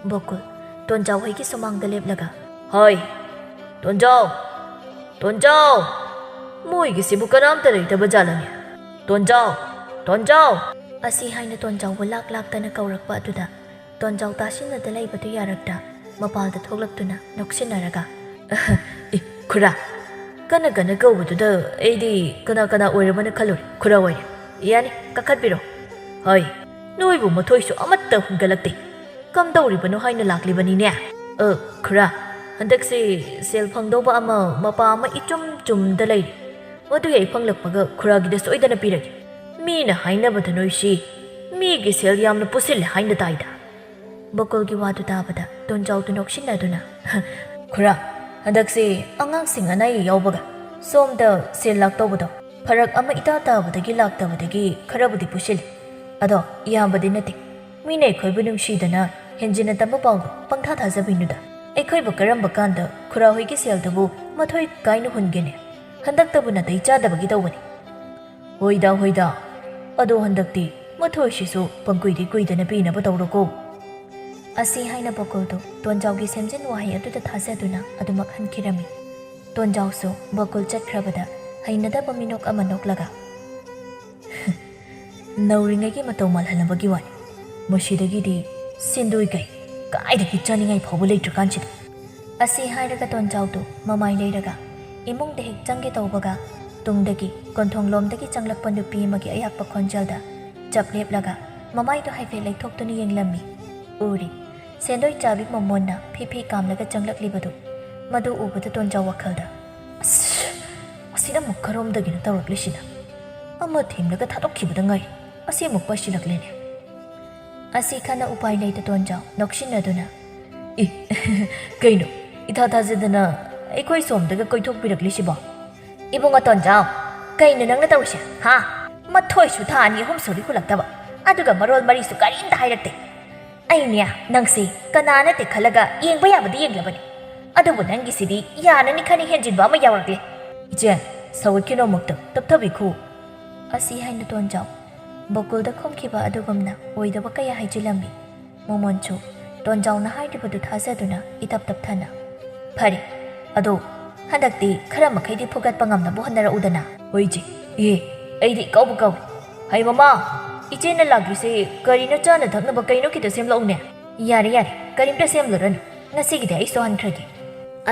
ꯕꯣꯀꯨꯜ ꯇꯣꯟꯖꯥꯎ ꯍꯣꯏꯒꯤ ꯁꯨꯃꯥꯡꯗ ꯂꯦꯞꯂꯒ, "ꯍꯣꯏ, "ꯇꯣꯟꯖꯥꯎ! ꯇꯣꯟꯖꯥꯎ! ꯃꯣꯏꯒꯤꯁꯤꯕꯨ ꯀꯅꯥꯝꯇ ꯂꯩꯇꯕ ꯖꯥꯠꯂꯅꯦ? ꯇꯣꯟꯖꯥꯎ! ꯇꯣꯟꯖꯥꯎ!" ꯑꯁꯤ ꯍꯥꯏꯅ ꯇꯣꯟꯖꯥꯎꯕꯨ ꯂꯥꯛ ꯂꯥꯛꯇꯅ ꯀꯧꯔꯛꯄ ꯑꯗꯨꯗ ꯇꯣꯟꯖꯥꯎ ꯇꯥꯁꯤꯟꯅꯗ ꯂꯩꯕꯗꯨ ꯌꯥꯔꯛꯇ ꯃꯄꯥꯜꯗ ꯊꯣꯛꯂꯛꯇꯨꯅ ꯅꯣꯛꯁꯤꯟꯅꯔꯒ, "ꯏ, ꯈꯨꯔꯥ, ꯀꯟꯅ ꯀꯟꯅ ꯀꯧꯕꯗꯨꯗ ꯑꯩꯗꯤ ꯀꯅꯥ ꯀꯅꯥ ꯑꯣꯏꯔꯕꯅ ꯈꯜꯂꯨꯔꯦ꯫ ꯈꯨꯔꯥ ꯑꯣꯏꯔꯦ꯫ ꯌꯥꯅꯤ, ꯀꯥꯈꯠꯄꯤꯔꯣ꯫ ꯍꯣꯏ, ꯅꯣꯏꯕꯨ ꯃꯊꯣꯏꯁꯨ ꯑꯃꯠꯇ ꯍꯨꯟꯒꯠꯂꯛꯇꯦ꯫ ꯀꯝꯗꯧꯔꯤꯕꯅꯣ ꯍꯥꯏꯅ ꯂꯥꯛꯂꯤꯕꯅꯤꯅꯦ꯫ ꯑ, ꯈꯨꯔꯥ, ꯍꯟꯗꯛꯁꯤ ꯁꯦꯜ ꯐꯪꯗꯧꯕ ꯑꯃ ꯃꯄꯥ ꯑꯃ ꯏꯆꯨꯝ ꯆꯨꯝꯗ ꯂꯩꯔꯤ꯫ ꯃꯗꯨ ꯍꯦꯛ ꯐꯪꯂꯛꯄꯒ ꯈꯨꯔꯥꯒꯤꯗ ꯁꯣꯏꯗꯅ ꯄꯤꯔꯒꯦ꯫ ꯃꯤꯅ ꯍꯥꯏꯅꯕꯗ ꯅꯣꯏꯁꯤ ꯃꯤꯒꯤ ꯁꯦꯜ ꯌꯥꯝꯅ ꯄꯨꯁꯤꯜꯂꯦ ꯍꯥꯏꯅ ꯇꯥꯏꯗ꯫" ꯕꯀꯨꯜꯒꯤ ꯋꯥꯗꯨ ꯇꯥꯕꯗ ꯇꯣꯟꯖꯥꯎꯗꯨ ꯅꯣꯛꯁꯤꯟꯅꯗꯨꯅ, "ꯈꯨꯔꯥ, ꯍꯟꯗꯛꯁꯤ ꯑꯉꯥꯡꯁꯤꯡ ꯑꯅꯥ ꯑꯌꯦꯛ ꯌꯥꯎꯕꯒ ꯁꯣꯝꯗ ꯁꯦꯜ ꯂꯥꯛꯇꯧꯕꯗꯣ ꯐꯔꯛ ꯑꯃ ꯏꯇꯥ ꯇꯥꯕꯗꯒꯤ ꯂꯥꯛꯇꯕꯗꯒꯤ ꯈꯔꯕꯨꯗꯤ ꯄꯨꯁꯤꯜꯂꯤ꯫ ꯑꯗꯣ ꯌꯥꯝꯕꯗꯤ ꯅꯠꯇꯦ꯫ ꯃꯤꯅ ꯑꯩꯈꯣꯏꯕꯨ ꯅꯨꯡꯁꯤꯗꯅ ꯍꯦꯟꯖꯤꯟꯅ ꯇꯝꯕ ꯄꯥꯎꯗꯣ ꯄꯪꯊꯥ ꯊꯥꯖꯕꯤꯅꯨꯗ꯫ ꯑꯩꯈꯣꯏꯕꯨ ꯀꯔꯝꯕ ꯀꯥꯟꯗ ꯈꯨꯔꯥ ꯍꯣꯏꯒꯤ ꯁꯦꯜꯗꯨꯕꯨ ꯃꯊꯣꯏ ꯀꯥꯏꯅ ꯍꯨꯟꯒꯦꯅꯦ? ꯍꯟꯗꯛꯇꯕꯨ ꯅꯥꯇꯩ ꯆꯥꯗꯕꯒꯤ ꯇꯧꯕꯅꯤ꯫" "ꯍꯣꯏꯗ, ꯍꯣꯏꯗ꯫ ꯑꯗꯣ ꯍꯟꯗꯛꯇꯤ ꯃꯊꯣꯏꯁꯤꯁꯨ ꯄꯪꯀꯨꯏꯗꯤ ꯀꯨꯏꯗꯅ ꯄꯤꯅꯕ ꯇꯧꯔꯣꯀꯣ꯫" ꯑꯁꯤ ꯍꯥꯏꯅ ꯕꯀꯨꯜꯗꯨ ꯇꯣꯟꯖꯥꯎꯒꯤ ꯁꯦꯝꯖꯤꯟ ꯋꯥꯍꯩ ꯑꯗꯨꯗ ꯊꯥꯖꯗꯨꯅ ꯑꯗꯨꯃꯛ ꯍꯟꯈꯤꯔꯝꯃꯤ꯫ ꯇꯣꯟꯖꯥꯎꯁꯨ ꯕꯀꯨꯜ ꯆꯠꯈ꯭ꯔꯕꯗ ꯍꯩꯅꯗꯕ ꯃꯤꯅꯣꯛ ꯑꯃ ꯅꯣꯛꯂꯒ, "ꯅꯧꯔꯤꯉꯩꯒꯤ ꯃꯇꯧ ꯃꯥꯜꯍꯜꯂꯝꯕꯒꯤ ꯋꯥꯅꯤ꯫ ꯃꯁꯤꯗꯒꯤꯗꯤ ꯁꯦꯟꯗꯣꯏ ꯀꯩ ꯀꯥꯏꯗꯒꯤ ꯆꯥꯅꯤꯡꯉꯥꯏ ꯐꯥꯎꯕ ꯂꯩꯇ꯭ꯔꯀꯥꯟꯁꯤꯗ꯫" ꯑꯁꯤ ꯍꯥꯏꯔꯒ ꯇꯣꯟꯖꯥꯎꯗꯨ ꯃꯃꯥꯏ ꯂꯩꯔꯒ ꯏꯃꯨꯡꯗ ꯍꯦꯛ ꯆꯪꯒꯦ ꯇꯧꯕꯒ, ꯇꯨꯡꯗꯒꯤ ꯀꯣꯟꯊꯣꯡꯂꯣꯝꯗꯒꯤ ꯆꯪꯂꯛꯄ ꯅꯨꯄꯤ ꯑꯃꯒꯤ ꯑꯌꯥꯛꯄ ꯈꯣꯟꯖꯦꯜꯗ ꯆꯞ ꯂꯦꯞꯂꯒ ꯃꯃꯥꯏꯗꯨ ꯍꯥꯏꯐꯦꯠ ꯂꯩꯊꯣꯛꯇꯨꯅ ꯌꯦꯡꯂꯝꯃꯤ꯫ ꯎꯔꯤ꯫ ꯁꯦꯟꯗꯣꯏ ꯆꯥꯕꯤ ꯃꯃꯣꯟꯅ ꯐꯤ ꯐꯤ ꯀꯥꯝꯂꯒ ꯆꯪꯂꯛꯂꯤꯕꯗꯨ꯫ ꯃꯗꯨ ꯎꯕꯗ ꯇꯣꯟꯖꯥꯎ ꯋꯥꯈꯜꯗ, "ꯑꯁ, ꯑꯁꯤꯅ ꯑꯃꯨꯛ ꯀꯔꯣꯝꯗꯒꯤꯅꯣ ꯇꯧꯔꯛꯂꯤꯁꯤꯅ? ꯑꯃ ꯊꯦꯝꯂꯒ ꯊꯥꯗꯣꯛꯈꯤꯕꯗ ꯉꯥꯏ, ꯑꯁꯤ ꯑꯃꯨꯛ ꯄꯥꯏꯁꯤꯜꯂꯛꯂꯦꯅꯦ꯫" ꯑꯁꯤ ꯈꯟꯅ ꯎꯄꯥꯏ ꯂꯩꯇ ꯇꯣꯟꯖꯥꯎ ꯅꯣꯛꯁꯤꯟꯅꯗꯨꯅ, "ꯏ, ꯀꯩꯅꯣ? ꯏꯊꯥ ꯊꯥꯖꯗꯅ ꯑꯩꯈꯣꯏ ꯁꯣꯝꯗꯒ ꯀꯣꯏꯊꯣꯛꯄꯤꯔꯛꯂꯤꯁꯤꯕꯣ?" "ꯏꯕꯨꯡꯉꯣ ꯇꯣꯟꯖꯥꯎ, ꯀꯩꯅꯣ ꯅꯪꯅ ꯇꯧꯔꯤꯁꯦ, ꯍꯥ? ꯃꯊꯣꯏꯁꯨ ꯊꯥ ꯑꯅꯤ ꯑꯍꯨꯝ ꯁꯨꯔꯤ ꯍꯨꯜꯂꯛꯇꯕ, ꯑꯗꯨꯒ ꯃꯔꯣꯜ ꯃꯔꯤꯁꯨ ꯀꯔꯤꯝꯇ ꯍꯥꯏꯔꯛꯇꯦ꯫ ꯑꯩꯅꯦ, ꯅꯪꯁꯦ ꯀꯅꯥ ꯅꯠꯇꯦ ꯈꯜꯂꯒ ꯌꯦꯡꯕ ꯌꯥꯕꯗꯤ ꯌꯦꯡꯂꯕꯅꯤ, ꯑꯗꯨꯕꯨ ꯅꯪꯒꯤꯁꯤꯗꯤ ꯌꯥꯅꯅꯤ ꯈꯅꯤ ꯍꯦꯟꯖꯤꯟꯕ ꯑꯃ ꯌꯥꯎꯔꯛꯂꯦ꯫" "ꯏꯆꯦ, ꯁꯧꯒꯠꯈꯤꯅꯣ ꯑꯃꯨꯛꯇ, ꯇꯞꯊꯕꯤꯈꯣ꯫" ꯑꯁꯤ ꯍꯥꯏꯅ ꯇꯣꯟꯖꯥꯎ ꯕꯀꯨꯜꯗ ꯈꯨꯝꯈꯤꯕ ꯑꯗꯨꯒꯨꯝꯅ ꯑꯣꯏꯗꯕ ꯀꯌꯥ ꯍꯥꯏꯖꯤꯜꯂꯝꯃꯤ꯫ ꯃꯣꯃꯣꯟꯁꯨ ꯇꯣꯟꯖꯥꯎꯅ ꯍꯥꯏꯔꯤꯕꯗꯨ ꯊꯥꯖꯗꯨꯅ ꯏꯇꯞ ꯇꯞꯊꯅ, "ꯐꯔꯦ, ꯑꯗꯣ ꯍꯟꯗꯛꯇꯤ ꯈꯔ ꯃꯈꯩꯗꯤ ꯐꯨꯒꯠꯄ ꯉꯝꯅꯕ ꯍꯣꯠꯅꯔꯛꯎꯗꯅ꯫ ꯍꯣꯏ ꯏꯆꯦ꯫ ꯑꯦ, ꯑꯩꯗꯤ ꯏꯀꯥꯎꯕꯨ ꯀꯥꯎꯏ꯫ ꯍꯩ ꯃꯃꯥ, ꯏꯆꯦꯅ ꯂꯥꯛꯂꯤꯁꯦ ꯀꯔꯤꯅꯣ? ꯆꯥꯅ ꯊꯛꯅꯕ ꯀꯩꯅꯣ ꯈꯤꯇ ꯁꯦꯝꯂꯛꯎꯅꯦ꯫ ꯌꯥꯔꯦ ꯌꯥꯔꯦ, ꯀꯔꯤꯝꯇ ꯁꯦꯝꯂꯨꯔꯅꯨ, ꯉꯁꯤꯒꯤꯗꯤ ꯑꯩ ꯁꯣꯛꯍꯟꯈ꯭ꯔꯒꯦ꯫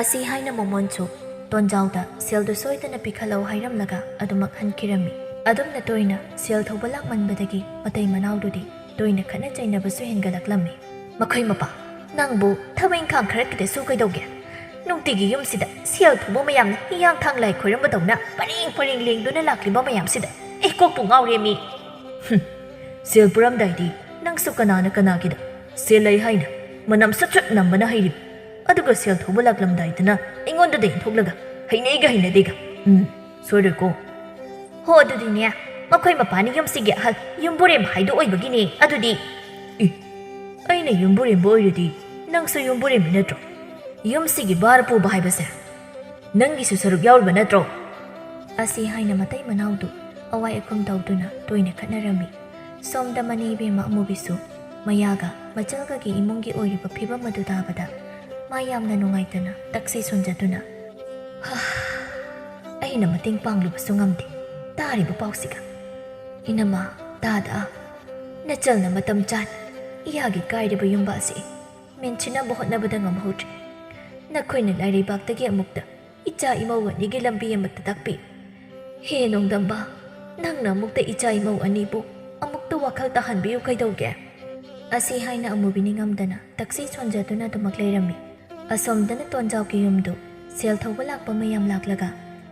ꯑꯁꯤ ꯍꯥꯏꯅ ꯃꯣꯃꯣꯟꯁꯨ ꯇꯣꯟꯖꯥꯎꯗ ꯁꯦꯜꯗꯨ ꯁꯣꯏꯗꯅ ꯄꯤꯈꯠꯂꯛꯎ ꯍꯥꯏꯔꯝꯂꯒ ꯑꯗꯨꯃꯛ ꯍꯟꯈꯤꯔꯝꯃꯤ꯫ ꯑꯗꯨꯝꯅ ꯇꯣꯏꯅ ꯁꯦꯜ ꯊꯧꯕ ꯂꯥꯛꯃꯟꯕꯗꯒꯤ ꯃꯇꯩ ꯃꯅꯥꯎꯗꯨꯗꯤ ꯇꯣꯏꯅ ꯈꯠꯅ ꯆꯩꯅꯕꯁꯨ ꯍꯦꯟꯒꯠꯂꯛꯂꯝꯃꯤ꯫ ꯃꯈꯣꯏ ꯃꯄꯥ, ꯅꯪꯕꯨ ꯊꯕꯛ ꯏꯪꯈꯥꯡ ꯈꯔ ꯈꯤꯇꯁꯨ ꯀꯩꯗꯧꯒꯦ? ꯅꯨꯡꯇꯤꯒꯤ ꯌꯨꯝꯁꯤꯗ ꯁꯦꯜ ꯊꯧꯕ ꯃꯌꯥꯝꯅ ꯍꯤꯌꯥꯡꯊꯥꯡ ꯂꯥꯏ ꯈꯣꯏꯔꯝꯕꯗꯧꯅ ꯄꯔꯦꯡ ꯄꯔꯦꯡ ꯂꯦꯡꯗꯨꯅ ꯂꯥꯛꯂꯤꯕ ꯃꯌꯥꯝꯁꯤꯗ ꯑꯩ ꯀꯣꯛꯄꯨ ꯉꯥꯎꯔꯦ ꯃꯤ꯫ ꯍꯨꯝ, ꯁꯦꯜ ꯄꯨꯔꯝꯗꯥꯏꯗꯤ ꯅꯪꯁꯨ ꯀꯅꯥꯅ ꯀꯅꯥꯒꯤꯗ ꯁꯦꯜ ꯂꯩ ꯍꯥꯏꯅ ꯃꯅꯝ ꯁꯠ ꯁꯠ ꯅꯝꯕꯅ ꯍꯩꯔꯤꯕ, ꯑꯗꯨꯒ ꯁꯦꯜ ꯊꯧꯕ ꯂꯥꯛꯂꯝꯗꯥꯏꯗꯅ ꯑꯩꯉꯣꯟꯗꯗ ꯏꯟꯊꯣꯛꯂꯒ ꯍꯩꯅꯩꯒ ꯍꯩꯅꯗꯦꯒ꯫ ꯎꯝ, ꯁꯣꯏꯔꯣꯏꯀꯣ꯫ ꯍꯣ, ꯑꯗꯨꯗꯤꯅꯦ, ꯃꯈꯣꯏ ꯃꯄꯥꯅ ꯌꯨꯝꯁꯤꯒꯤ ꯑꯍꯜ ꯌꯨꯝꯕꯨꯔꯦꯝ ꯍꯥꯏꯗꯣ ꯑꯣꯏꯕꯒꯤꯅꯦ꯫ ꯑꯗꯨꯗꯤ, ꯏ, ꯑꯩꯅ ꯌꯨꯝꯕꯨꯔꯦꯝꯕ ꯑꯣꯏꯔꯗꯤ ꯅꯪꯁꯨ ꯌꯨꯝꯕꯨꯔꯦꯝꯕꯤ ꯅꯠꯇ꯭ꯔꯣ? ꯌꯨꯝꯁꯤꯒꯤ ꯚꯥꯔ ꯄꯨꯕ ꯍꯥꯏꯕꯁꯦ ꯅꯪꯒꯤꯁꯨ ꯁꯔꯨꯛ ꯌꯥꯎꯔꯤꯕ ꯅꯠꯇ꯭ꯔꯣ? ꯑꯁꯤ ꯍꯥꯏꯅ ꯃꯇꯩ ꯃꯅꯥꯎꯗꯨ ꯑꯋꯥꯏ ꯑꯈꯨꯝ ꯇꯧꯗꯨꯅ ꯇꯣꯏꯅ ꯈꯠꯅꯔꯝꯃꯤ꯫ ꯁꯣꯝꯗ ꯃꯅꯦ ꯏꯕꯦꯝꯃ ꯑꯃꯨꯕꯤꯁꯨ ꯃꯌꯥꯒ ꯃꯆꯜꯒꯒꯤ ꯏꯃꯨꯡꯒꯤ ꯑꯣꯏꯔꯤꯕ ꯐꯤꯕꯝ ꯑꯗꯨ ꯇꯥꯕꯗ ꯃꯥ ꯌꯥꯝꯅ ꯅꯨꯡꯉꯥꯏꯇꯅ ꯇꯛꯁꯤ ꯁꯣꯟꯖꯗꯨꯅ, "ꯍꯥ, ꯑꯩꯅ ꯃꯇꯦꯡ ꯄꯥꯡꯂꯨꯕꯁꯨ ꯉꯝꯗꯦ꯫ ꯇꯥꯔꯤꯕ ꯄꯥꯎꯁꯤꯒ꯫ ꯏꯅꯝꯃ, ꯇꯥꯗ, ꯅꯆꯜꯅ ꯃꯇꯝ ꯆꯥꯅ ꯏꯌꯥꯒꯤ ꯀꯥꯏꯔꯤꯕ ꯌꯨꯝꯕꯥ ꯑꯁꯤ ꯃꯦꯟꯁꯤꯟꯅꯕ ꯍꯣꯠꯅꯕꯗ ꯉꯝꯍꯧꯗ꯭ꯔꯦ꯫ ꯅꯈꯣꯏꯅ ꯂꯥꯏꯔꯩꯕꯥꯛꯇꯒꯤ ꯑꯃꯨꯛꯇ ꯏꯆꯥ ꯏꯃꯧ ꯑꯅꯤꯒꯤ ꯂꯝꯕꯤ ꯑꯃꯠꯇ ꯇꯥꯛꯄꯤ꯫ ꯍꯦ ꯅꯣꯡꯗꯝꯕ, ꯅꯪꯅ ꯑꯃꯨꯛꯇ ꯏꯆꯥ ꯏꯃꯧ ꯑꯅꯤꯕꯨ ꯑꯃꯨꯛꯇ ꯋꯥꯈꯜ ꯇꯥꯍꯟꯕꯤꯌꯨ ꯀꯩꯗꯧꯒꯦ?" ꯑꯁꯤ ꯍꯥꯏꯅ ꯑꯃꯨꯕꯤ ꯅꯤꯡꯉꯝꯗꯅ ꯇꯛꯁꯤ ꯁꯣꯟꯖꯗꯨꯅ ꯑꯗꯨꯃꯛ ꯂꯩꯔꯝꯃꯤ꯫ ꯑꯁꯣꯝꯗꯅ ꯇꯣꯟꯖꯥꯎꯒꯤ ꯌꯨꯝꯗꯨ ꯁꯦꯜ ꯊꯧꯕ ꯂꯥꯛꯄ ꯃꯌꯥꯝ ꯂꯥꯛꯂꯒ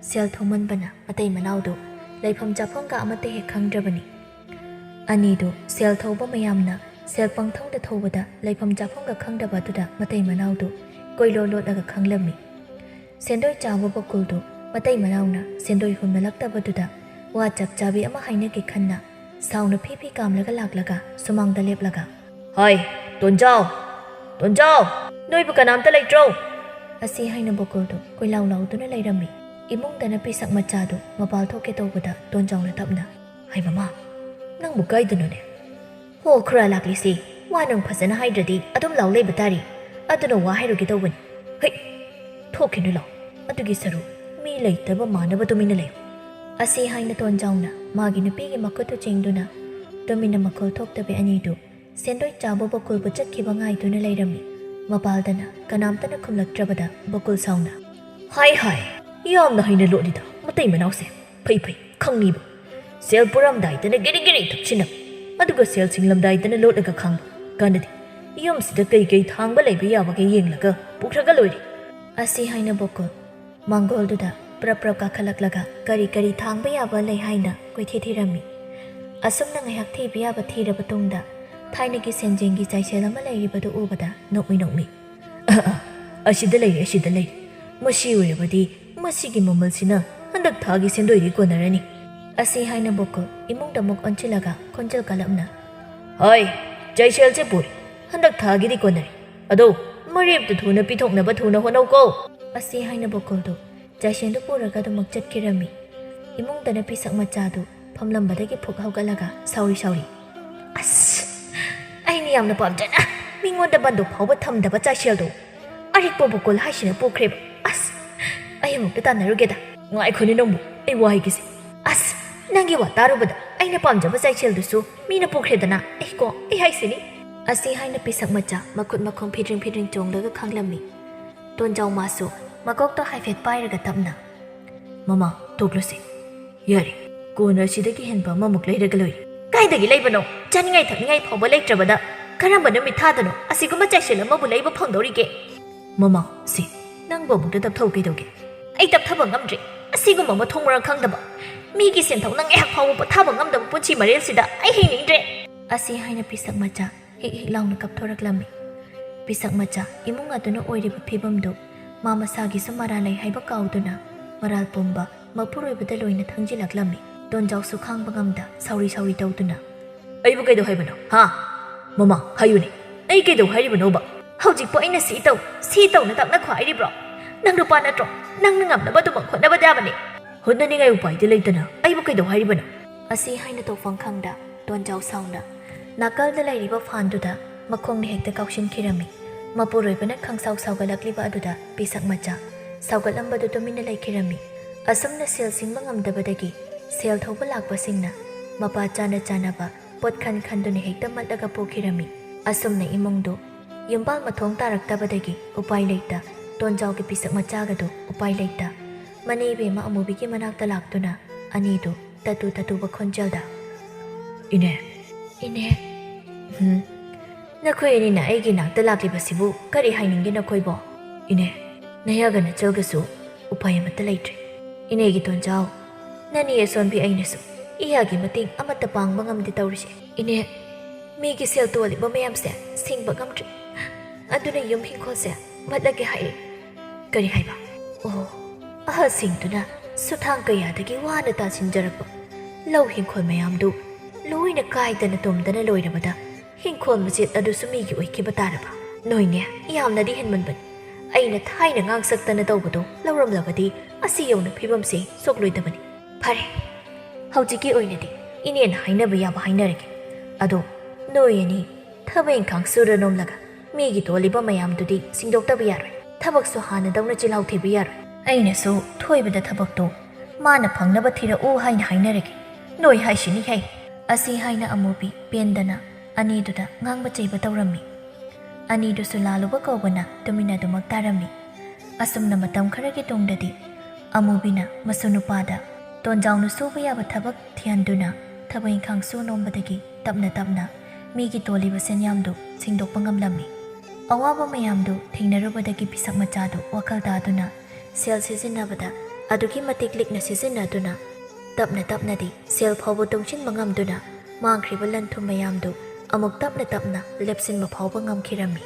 ꯁꯦꯜ ꯊꯧꯃꯟꯕꯅ ꯃꯇꯩ ꯃꯅꯥꯎꯗꯨ ꯂꯩꯐꯝ ꯆꯥꯐꯝꯒ ꯑꯃꯠꯇ ꯍꯦꯛ ꯈꯪꯗ꯭ꯔꯕꯅꯤ꯫ ꯑꯅꯤꯗꯨ ꯁꯦꯜ ꯊꯧꯕ ꯃꯌꯥꯝꯅ ꯁꯦꯜ ꯄꯪꯊꯧꯗ ꯊꯧꯕꯗ ꯂꯩꯐꯝ ꯆꯥꯐꯝꯒ ꯈꯪꯗꯕ ꯑꯗꯨꯗ ꯃꯇꯩ ꯃꯅꯥꯎꯗꯨ ꯀꯣꯏꯂꯣ ꯂꯣꯠꯂꯒ ꯈꯪꯂꯝꯃꯤ꯫ ꯁꯦꯟꯗꯣꯏ ꯆꯥꯕ ꯕꯀꯨꯜꯗꯨ ꯃꯇꯩ ꯃꯅꯥꯎꯅ ꯁꯦꯟꯗꯣꯏ ꯍꯨꯟꯃꯜꯂꯛꯇꯕꯗꯨꯗ ꯋꯥ ꯆꯞ ꯆꯥꯕꯤ ꯑꯃ ꯍꯥꯏꯅꯒꯦ ꯈꯟꯅ ꯁꯥꯎꯅ ꯐꯤ ꯐꯤ ꯀꯥꯝꯂꯒ ꯂꯥꯛꯂꯒ ꯁꯨꯃꯥꯡꯗ ꯂꯦꯞꯂꯒ, "ꯍꯥꯏ, ꯇꯣꯟꯖꯥꯎ! ꯇꯣꯟꯖꯥꯎ! ꯅꯣꯏꯕꯨ ꯀꯅꯥꯝꯇ ꯂꯩꯇ꯭ꯔꯣ?" ꯑꯁꯤ ꯍꯥꯏꯅ ꯕꯀꯨꯜꯗꯨ ꯀꯣꯏꯂꯥꯎ ꯂꯥꯎꯗꯨꯅ ꯂꯩꯔꯝꯃꯤ꯫ ꯏꯃꯨꯡꯗ ꯅꯨꯄꯤ ꯁꯛ ꯃꯆꯥꯗꯨ ꯃꯄꯥꯜ ꯊꯣꯛꯀꯦ ꯇꯧꯕꯗ ꯇꯣꯟꯖꯥꯎꯅ ꯇꯞꯅ, "ꯍꯩ ꯃꯃꯥ, ꯅꯪꯕꯨ ꯀꯥꯏꯗꯅꯣꯅꯦ? ꯍꯣ, ꯈꯨꯔꯥ ꯂꯥꯛꯂꯤꯁꯤ ꯋꯥ ꯅꯨꯡ ꯐꯖꯅ ꯍꯥꯏꯗ꯭ꯔꯗꯤ ꯑꯗꯨꯝ ꯂꯥꯎ ꯂꯩꯕ ꯇꯥꯔꯤ꯫ ꯑꯗꯨꯅ ꯋꯥ ꯍꯥꯏꯔꯨꯒꯦ ꯇꯧꯕꯅꯤ꯫ ꯍꯩ!" "ꯊꯣꯛꯈꯤꯅꯨ ꯂꯥꯎ, ꯑꯗꯨꯒꯤ ꯁꯔꯨꯛ ꯃꯤ ꯂꯩꯇꯕ ꯃꯥꯟꯅꯕ ꯇꯨꯃꯤꯟꯅ ꯂꯩꯌꯨ"꯫ ꯑꯁꯤ ꯍꯥꯏꯅ ꯇꯣꯟꯖꯥꯎꯅ ꯃꯥꯒꯤ ꯅꯨꯄꯤꯒꯤ ꯃꯈꯨꯠꯇꯨ ꯆꯤꯡꯗꯨꯅ ꯇꯨꯃꯤꯟꯅ ꯃꯈꯣꯜ ꯊꯣꯛꯇꯕꯤ ꯑꯅꯤꯗꯨ ꯁꯦꯟꯗꯣꯏ ꯆꯥꯕ ꯕꯀꯨꯜꯕꯨ ꯆꯠꯈꯤꯕ ꯉꯥꯏꯗꯨꯅ ꯂꯩꯔꯝꯃꯤ꯫ ꯃꯄꯥꯜꯗꯅ ꯀꯅꯥꯝꯇꯅ ꯈꯨꯝꯂꯛꯇ꯭ꯔꯕꯗ ꯕꯀꯨꯜ ꯁꯥꯎꯅ, "ꯍꯥꯏ ꯍꯥꯏ, ꯌꯥꯝꯅ ꯍꯩꯅ ꯂꯣꯠꯂꯤꯗ ꯃꯇꯩ ꯃꯅꯥꯎꯁꯦ꯫ ꯐꯩ ꯐꯩ, ꯈꯪꯅꯤꯕ꯫ ꯁꯦꯜ ꯄꯨꯔꯝꯗꯥꯏꯗꯅ ꯒꯤꯔꯤ ꯒꯤꯔꯤ ꯊꯛꯆꯤꯟꯅꯕ, ꯑꯗꯨꯒ ꯁꯦꯜ ꯁꯤꯡꯂꯝꯗꯥꯏꯗꯅ ꯂꯣꯠꯂꯒ ꯈꯥꯡꯕ꯫ ꯀꯥꯟꯅꯗꯦ, ꯌꯨꯝꯁꯤꯗ ꯀꯩ ꯀꯩ ꯊꯥꯡꯕ ꯂꯩꯕ ꯌꯥꯕꯒꯦ ꯌꯦꯡꯂꯒ ꯄꯨꯈ꯭ꯔꯒ ꯂꯣꯏꯔꯦ"꯫ ꯑꯁꯤ ꯍꯥꯏꯅ ꯕꯀꯨꯜ ꯃꯥꯡꯒꯣꯜꯗꯨꯗ ꯄ꯭ꯔꯞ ꯄ꯭ꯔꯞ ꯀꯥꯈꯠꯂꯛꯂꯒ ꯀꯔꯤ ꯀꯔꯤ ꯊꯥꯡꯕ ꯌꯥꯕ ꯂꯩ ꯍꯥꯏꯅ ꯀꯣꯏꯊꯤ ꯊꯤꯔꯝꯃꯤ꯫ ꯑꯁꯨꯝꯅ ꯉꯥꯏꯍꯥꯛ ꯊꯤꯕ ꯌꯥꯕ ꯊꯤꯔꯕ ꯇꯨꯡꯗ ꯊꯥꯏꯅꯒꯤ ꯁꯦꯟꯖꯦꯡꯒꯤ ꯆꯥꯏꯁꯦꯜ ꯑꯃ ꯂꯩꯔꯤꯕꯗꯨ ꯎꯕꯗ ꯅꯣꯛꯃꯤ ꯅꯣꯛꯃꯤ꯫ "ꯑ, ꯑ, ꯑꯁꯤꯗ ꯂꯩꯔꯦ, ꯑꯁꯤꯗ ꯂꯩꯔꯦ꯫ ꯃꯁꯤ ꯑꯣꯏꯔꯕꯗꯤ ꯃꯁꯤꯒꯤ ꯃꯃꯜꯁꯤꯅ ꯍꯟꯗꯛ ꯊꯥꯒꯤ ꯁꯦꯟꯗꯣꯏꯗꯤ ꯀꯣꯟꯅꯔꯅꯤ"꯫ ꯑꯁꯤ ꯍꯥꯏꯅ ꯕꯀꯨꯜ ꯏꯃꯨꯡꯗ ꯑꯃꯨꯛ ꯑꯣꯟꯁꯤꯜꯂꯒ ꯈꯣꯟꯖꯦꯜ ꯀꯜꯂꯞꯅ, "ꯍꯣꯏ, ꯆꯥꯏꯁꯦꯜꯁꯦ ꯄꯨꯔꯤ꯫ ꯍꯟꯗꯛ ꯊꯥꯒꯤꯗꯤ ꯀꯣꯟꯅꯔꯦ꯫ ꯑꯗꯣ ꯃꯔꯦꯞꯇꯨ ꯊꯨꯅ ꯄꯤꯊꯣꯛꯅꯕ ꯊꯨꯅ ꯍꯣꯠꯅꯧꯀꯣ"꯫ ꯑꯁꯤ ꯍꯥꯏꯅ ꯕꯀꯨꯜꯗꯨ ꯆꯥꯏꯁꯦꯜꯗꯨ ꯄꯨꯔꯒ ꯑꯗꯨꯃꯛ ꯆꯠꯈꯤꯔꯝꯃꯤ꯫ ꯏꯃꯨꯡꯗꯅ ꯄꯤꯁꯛ ꯃꯆꯥꯗꯨ ꯐꯝꯂꯝꯕꯗꯒꯤ ꯐꯨꯛ ꯍꯧꯒꯠꯂꯒ ꯁꯥꯎꯔꯤ ꯁꯥꯎꯔꯤ, "ꯑꯁ, ꯑꯩꯅ ꯌꯥꯝꯅ ꯄꯥꯝꯖꯅ ꯃꯤꯉꯣꯟꯗ ꯕꯟꯗꯨꯞ ꯐꯥꯎꯕ ꯊꯝꯗꯕ ꯆꯥꯏꯁꯦꯜꯗꯣ ꯑꯔꯤꯛꯄ ꯕꯀꯨꯜ ꯍꯥꯏꯁꯤꯅ ꯄꯨꯈ꯭ꯔꯦꯕ꯫ ꯑꯁ, ꯑꯩ ꯑꯃꯨꯛꯇ ꯇꯥꯟꯅꯔꯨꯒꯦꯗ꯫ ꯉꯥꯏꯈꯣꯅꯦ ꯅꯪꯕꯨ, ꯑꯩ ꯋꯥ ꯍꯥꯏꯒꯦꯁꯦ꯫ ꯑꯁ, ꯅꯪꯒꯤ ꯋꯥ ꯇꯥꯔꯨꯕꯗ ꯑꯩꯅ ꯄꯥꯝꯖꯕ ꯆꯥꯏꯁꯦꯜꯗꯨꯁꯨ ꯃꯤꯅ ꯄꯨꯈ꯭ꯔꯦꯗꯅ꯫ ꯑꯩꯀꯣ, ꯑꯩ ꯍꯥꯏꯁꯤꯅꯤ"꯫ ꯑꯁꯤ ꯍꯥꯏꯅ ꯄꯤꯁꯛ ꯃꯆꯥ ꯃꯈꯨꯠ ꯃꯈꯣꯡ ꯐꯤꯗ꯭ꯔꯤꯡ ꯐꯤꯗ꯭ꯔꯤꯡ ꯆꯣꯡꯂꯒ ꯈꯥꯡꯂꯝꯃꯤ꯫ ꯇꯣꯟꯖꯥꯎ ꯃꯥꯁꯨ ꯃꯀꯣꯛꯇꯣ ꯍꯥꯏꯐꯦꯠ ꯄꯥꯏꯔꯒ ꯇꯞꯅ, "ꯃꯃꯥ, ꯇꯣꯛꯂꯁꯤ꯫ ꯌꯥꯔꯦ, ꯀꯣꯟꯅ ꯑꯁꯤꯗꯒꯤ ꯍꯦꯟꯕ ꯑꯃꯃꯨꯛ ꯂꯩꯔꯒ ꯂꯣꯏꯔꯦ"꯫ "ꯀꯥꯏꯗꯒꯤ ꯂꯩꯕꯅꯣ? ꯆꯥꯅꯤꯡꯉꯥꯏ ꯊꯛꯅꯤꯡꯉꯥꯏ ꯐꯥꯎꯕ ꯂꯩꯇ꯭ꯔꯕꯗ ꯀꯔꯝꯕ ꯅꯨꯃꯤꯠ ꯊꯥꯗꯅꯣ ꯑꯁꯤꯒꯨꯝꯕ ꯆꯥꯏꯁꯦꯜ ꯑꯃꯕꯨ ꯂꯩꯕ ꯐꯪꯗꯧꯔꯤꯒꯦ?" "ꯃꯃꯥ, ꯁꯤ, ꯅꯪꯕꯨ ꯑꯃꯨꯛꯇ ꯇꯞꯊꯧ ꯀꯩꯗꯧꯒꯦ?" "ꯑꯩ ꯇꯞꯊꯕ ꯉꯝꯗ꯭ꯔꯦ꯫ ꯑꯁꯤꯒꯨꯝꯕ ꯃꯊꯣꯡ ꯃꯔꯝ ꯈꯪꯗꯕ ꯃꯤꯒꯤ ꯁꯦꯟꯊꯣꯛꯅ ꯉꯥꯏꯍꯥꯛ ꯐꯥꯎꯕ ꯄꯣꯊꯥꯕ ꯉꯝꯗꯕ ꯄꯨꯟꯁꯤ ꯃꯔꯦꯜꯁꯤꯗ ꯑꯩ ꯍꯤꯡꯅꯤꯡꯗ꯭ꯔꯦ"꯫ ꯑꯁꯤ ꯍꯥꯏꯅ ꯄꯤꯁꯛ ꯃꯆꯥ ꯍꯤꯛ ꯍꯤꯛ ꯂꯥꯎꯅ ꯀꯞꯊꯣꯔꯛꯂꯝꯃꯤ꯫ ꯄꯤꯁꯛ ꯃꯆꯥ ꯏꯃꯨꯡ ꯑꯗꯨꯅ ꯑꯣꯏꯔꯤꯕ ꯐꯤꯕꯝꯗꯨ ꯃꯥ ꯃꯁꯥꯒꯤꯁꯨ ꯃꯔꯥꯜ ꯂꯩ ꯍꯥꯏꯕ ꯀꯥꯎꯗꯨꯅ ꯃꯔꯥꯜ ꯄꯨꯝꯕ ꯃꯄꯨꯔꯣꯏꯕꯗ ꯂꯣꯏꯅ ꯊꯪꯖꯤꯜꯂꯛꯂꯝꯃꯤ꯫ ꯇꯣꯟꯖꯥꯎꯁꯨ ꯈꯥꯡꯕ ꯉꯝꯗ ꯁꯥꯎꯔꯤ ꯁꯥꯎꯔꯤ ꯇꯧꯗꯨꯅ, "ꯑꯩꯕꯨ ꯀꯩꯗꯧ ꯍꯥꯏꯕꯅꯣ, ꯍꯥ? ꯃꯃꯥ, ꯍꯥꯏꯌꯨꯅꯦ, ꯑꯩ ꯀꯩꯗꯧ ꯍꯥꯏꯔꯤꯕꯅꯣꯕ? ꯍꯧꯖꯤꯛꯄꯨ ꯑꯩꯅ ꯁꯤ ꯇꯧ, ꯁꯤ ꯇꯧꯅ ꯇꯥꯛꯅꯈꯣ ꯍꯥꯏꯔꯤꯕ꯭ꯔꯣ? ꯅꯪ ꯅꯨꯄꯥ ꯅꯠꯇ꯭ꯔꯣ? ꯅꯪꯅ ꯉꯝꯅꯕ ꯑꯗꯨꯃꯛ ꯍꯣꯠꯅꯕ ꯌꯥꯕꯅꯦ꯫ ꯍꯣꯠꯅꯅꯤꯡꯉꯥꯏ ꯎꯄꯥꯏꯗꯤ ꯂꯩꯇꯅ ꯑꯩꯕꯨ ꯀꯩꯗꯧ ꯍꯥꯏꯔꯤꯕꯅꯣ?" ꯑꯁꯤ ꯍꯥꯏꯅ ꯇꯧꯐꯝ ꯈꯪꯗ ꯇꯣꯟꯖꯥꯎ ꯁꯥꯎꯅ ꯅꯥꯀꯜꯗ ꯂꯩꯔꯤꯕ ꯐꯥꯟꯗꯨꯗ ꯃꯈꯣꯡꯅ ꯍꯦꯛꯇ ꯀꯥꯎꯁꯤꯟꯈꯤꯔꯝꯃꯤ꯫ ꯃꯄꯨꯔꯣꯏꯕꯅ ꯈꯪꯁꯥꯎ ꯁꯥꯎꯒꯠꯂꯛꯂꯤꯕ ꯑꯗꯨꯗ ꯄꯤꯁꯛ ꯃꯆꯥ ꯁꯥꯎꯒꯠꯂꯝꯕꯗꯨ ꯇꯨꯃꯤꯟꯅ ꯂꯩꯈꯤꯔꯝꯃꯤ꯫ ꯑꯁꯨꯝꯅ ꯁꯦꯜ ꯁꯤꯡꯕ ꯉꯝꯗꯕꯗꯒꯤ ꯁꯦꯜ ꯊꯧꯕ ꯂꯥꯛꯄꯁꯤꯡꯅ ꯃꯄꯥ ꯆꯥꯅ ꯆꯥꯅꯕ ꯄꯣꯠ ꯈꯟ ꯈꯟꯗꯨꯅ ꯍꯦꯛꯇ ꯃꯠꯂꯒ ꯄꯨꯈꯤꯔꯝꯃꯤ꯫ ꯑꯁꯨꯝꯅ ꯏꯃꯨꯡꯗꯨ ꯌꯨꯝꯕꯥꯜ ꯃꯊꯣꯡ ꯇꯥꯔꯛꯇꯕꯗꯒꯤ ꯎꯄꯥꯏ ꯂꯩꯇ ꯇꯣꯟꯖꯥꯎꯒꯤ ꯄꯤꯁꯛ ꯃꯆꯥꯒꯗꯨ ꯎꯄꯥꯏ ꯂꯩꯇ ꯃꯅꯦ ꯏꯕꯦꯝꯃ ꯑꯃꯨꯕꯤꯒꯤ ꯃꯅꯥꯛꯇ ꯂꯥꯛꯇꯨꯅ ꯑꯅꯤꯗꯨ ꯇꯇꯨ ꯇꯇꯨꯕ ꯈꯣꯟꯖꯦꯜꯗ, "ꯏꯅꯦ, ꯏꯅꯦ, ꯎꯝ, ꯅꯈꯣꯏ ꯑꯅꯤꯅ ꯑꯩꯒꯤ ꯅꯥꯛꯇ ꯂꯥꯛꯂꯤꯕꯁꯤꯕꯨ ꯀꯔꯤ ꯍꯥꯏꯅꯤꯡꯒꯦ ꯅꯈꯣꯏꯕꯣ? ꯏꯅꯦ, ꯅꯌꯥꯒ ꯅꯆꯜꯒꯁꯨ ꯎꯄꯥꯏ ꯑꯃꯠꯇ ꯂꯩꯇ꯭ꯔꯦ꯫ ꯏꯅꯦꯒꯤ ꯇꯣꯟꯖꯥꯎ, ꯅꯅꯦ ꯑꯁꯣꯟꯕꯤ ꯑꯩꯅꯁꯨ ꯏꯌꯥꯒꯤ ꯃꯇꯦꯡ ꯑꯃꯠꯇ ꯄꯥꯡꯕ ꯉꯝꯗꯦ ꯇꯧꯔꯤꯁꯦ꯫ ꯏꯅꯦ, ꯃꯤꯒꯤ ꯁꯦꯜ ꯇꯣꯜꯂꯤꯕ ꯃꯌꯥꯝꯁꯦ ꯁꯤꯡꯕ ꯉꯝꯗ꯭ꯔꯦ꯫ ꯑꯗꯨꯅ ꯌꯨꯝ ꯍꯤꯡꯈꯣꯜꯁꯦ ꯃꯠꯂꯒꯦ ꯍꯥꯏꯔꯦ꯫" "ꯀꯔꯤ ꯍꯥꯏꯕ?" "ꯑꯣ, ꯑꯍꯜꯁꯤꯡꯗꯨꯅ ꯁꯨꯊꯥꯡ ꯀꯌꯥꯗꯒꯤ ꯋꯥꯅ ꯇꯥꯁꯤꯟꯖꯔꯛꯄ ꯂꯧ ꯍꯤꯡꯈꯣꯜ ꯃꯌꯥꯝꯗꯨ ꯂꯣꯏꯅ ꯀꯥꯏꯗꯅ ꯇꯨꯝꯗꯅ ꯂꯣꯏꯔꯕꯗ ꯍꯤꯡꯈꯣꯜ ꯃꯆꯦꯠ ꯑꯗꯨꯁꯨ ꯃꯤꯒꯤ ꯑꯣꯏꯈꯤꯕ ꯇꯥꯔꯕ? ꯅꯣꯏꯅꯦ, ꯌꯥꯝꯅꯗꯤ ꯍꯦꯟꯃꯟꯕꯅꯤ꯫ ꯑꯩꯅ ꯊꯥꯏꯅ ꯉꯥꯡꯁꯛꯇꯅ ꯇꯧꯕꯗꯣ ꯂꯧꯔꯝꯂꯕꯗꯤ ꯑꯁꯤ ꯌꯧꯅ ꯐꯤꯕꯝꯁꯦ ꯁꯣꯛꯂꯣꯏꯗꯕꯅꯤ꯫ ꯐꯔꯦ, ꯍꯧꯖꯤꯛꯀꯤ ꯑꯣꯏꯅꯗꯤ ꯏꯅꯦꯅ ꯍꯥꯏꯅꯕ ꯌꯥꯕ ꯍꯥꯏꯅꯔꯒꯦ꯫ ꯑꯗꯣ ꯅꯣꯏ ꯑꯅꯤ ꯊꯕꯛ ꯏꯪꯈꯥꯡ ꯁꯨꯔ ꯅꯣꯝꯂꯒ ꯃꯤꯒꯤ ꯇꯣꯜꯂꯤꯕ ꯃꯌꯥꯝꯗꯨꯗꯤ ꯁꯤꯡꯗꯣꯛꯇꯕ ꯌꯥꯔꯣꯏ꯫ ꯊꯕꯛꯁꯨ ꯍꯥꯟꯅꯗꯧꯅ ꯆꯤꯜꯍꯥꯎ ꯊꯤꯕ ꯌꯥꯔꯣꯏ꯫ ꯑꯩꯅꯁꯨ ꯊꯣꯏꯕꯗ ꯊꯕꯛꯇꯣ ꯃꯥꯅ ꯐꯪꯅꯕ ꯊꯤꯔꯛꯎ ꯍꯥꯏꯅ ꯍꯥꯏꯅꯔꯒꯦ꯫ ꯅꯣꯏ ꯍꯥꯏꯁꯤꯅꯤ ꯍꯩ꯫" ꯑꯁꯤ ꯍꯥꯏꯅ ꯑꯃꯨꯕꯤ ꯄꯦꯟꯗꯅ ꯑꯅꯤꯗꯨꯗ ꯉꯥꯡꯕ ꯆꯩꯕ ꯇꯧꯔꯝꯃꯤ꯫ ꯑꯅꯤꯗꯨꯁꯨ ꯂꯥꯜꯂꯨꯕ ꯀꯧꯕꯅ ꯇꯨꯃꯤꯟꯅ ꯑꯗꯨꯃꯛ ꯇꯥꯔꯝꯃꯤ꯫ ꯑꯁꯨꯝꯅ ꯃꯇꯝ ꯈꯔꯒꯤ ꯇꯨꯡꯗꯗꯤ ꯑꯃꯨꯕꯤꯅ ꯃꯁꯨ ꯅꯨꯄꯥꯗ ꯇꯣꯟꯖꯥꯎꯅ ꯁꯨꯕ ꯌꯥꯕ ꯊꯕꯛ ꯊꯤꯍꯟꯗꯨꯅ ꯊꯕꯛ ꯏꯪꯈꯥꯡ ꯁꯨ ꯅꯣꯝꯕꯗꯒꯤ ꯇꯞꯅ ꯇꯞꯅ ꯃꯤꯒꯤ ꯇꯣꯜꯂꯤꯕ ꯁꯦꯟꯌꯥꯝꯗꯨ ꯁꯤꯡꯗꯣꯛꯄ ꯉꯝꯂꯝꯃꯤ꯫ ꯑꯋꯥꯕ ꯃꯌꯥꯝꯗꯨ ꯊꯦꯡꯅꯔꯨꯕꯗꯒꯤ ꯄꯤꯁꯛ ꯃꯆꯥꯗꯨ ꯋꯥꯈꯜ ꯇꯥꯗꯨꯅ ꯁꯦꯜ ꯁꯤꯖꯤꯟꯅꯕꯗ ꯑꯗꯨꯛꯀꯤ ꯃꯇꯤꯛ ꯂꯤꯛꯅ ꯁꯤꯖꯤꯟꯅꯗꯨꯅ ꯇꯞꯅ ꯇꯞꯅꯗꯤ ꯁꯦꯜ ꯐꯥꯎꯕ ꯇꯨꯡꯁꯤꯟꯕ ꯉꯝꯗꯨꯅ ꯃꯥꯡꯈ꯭ꯔꯤꯕ ꯂꯟ ꯊꯨꯝ ꯃꯌꯥꯝꯗꯨ ꯑꯃꯨꯛ ꯇꯞꯅ ꯇꯞꯅ ꯂꯦꯞꯁꯤꯟꯕ ꯐꯥꯎꯕ ꯉꯝꯈꯤꯔꯝꯃꯤ꯫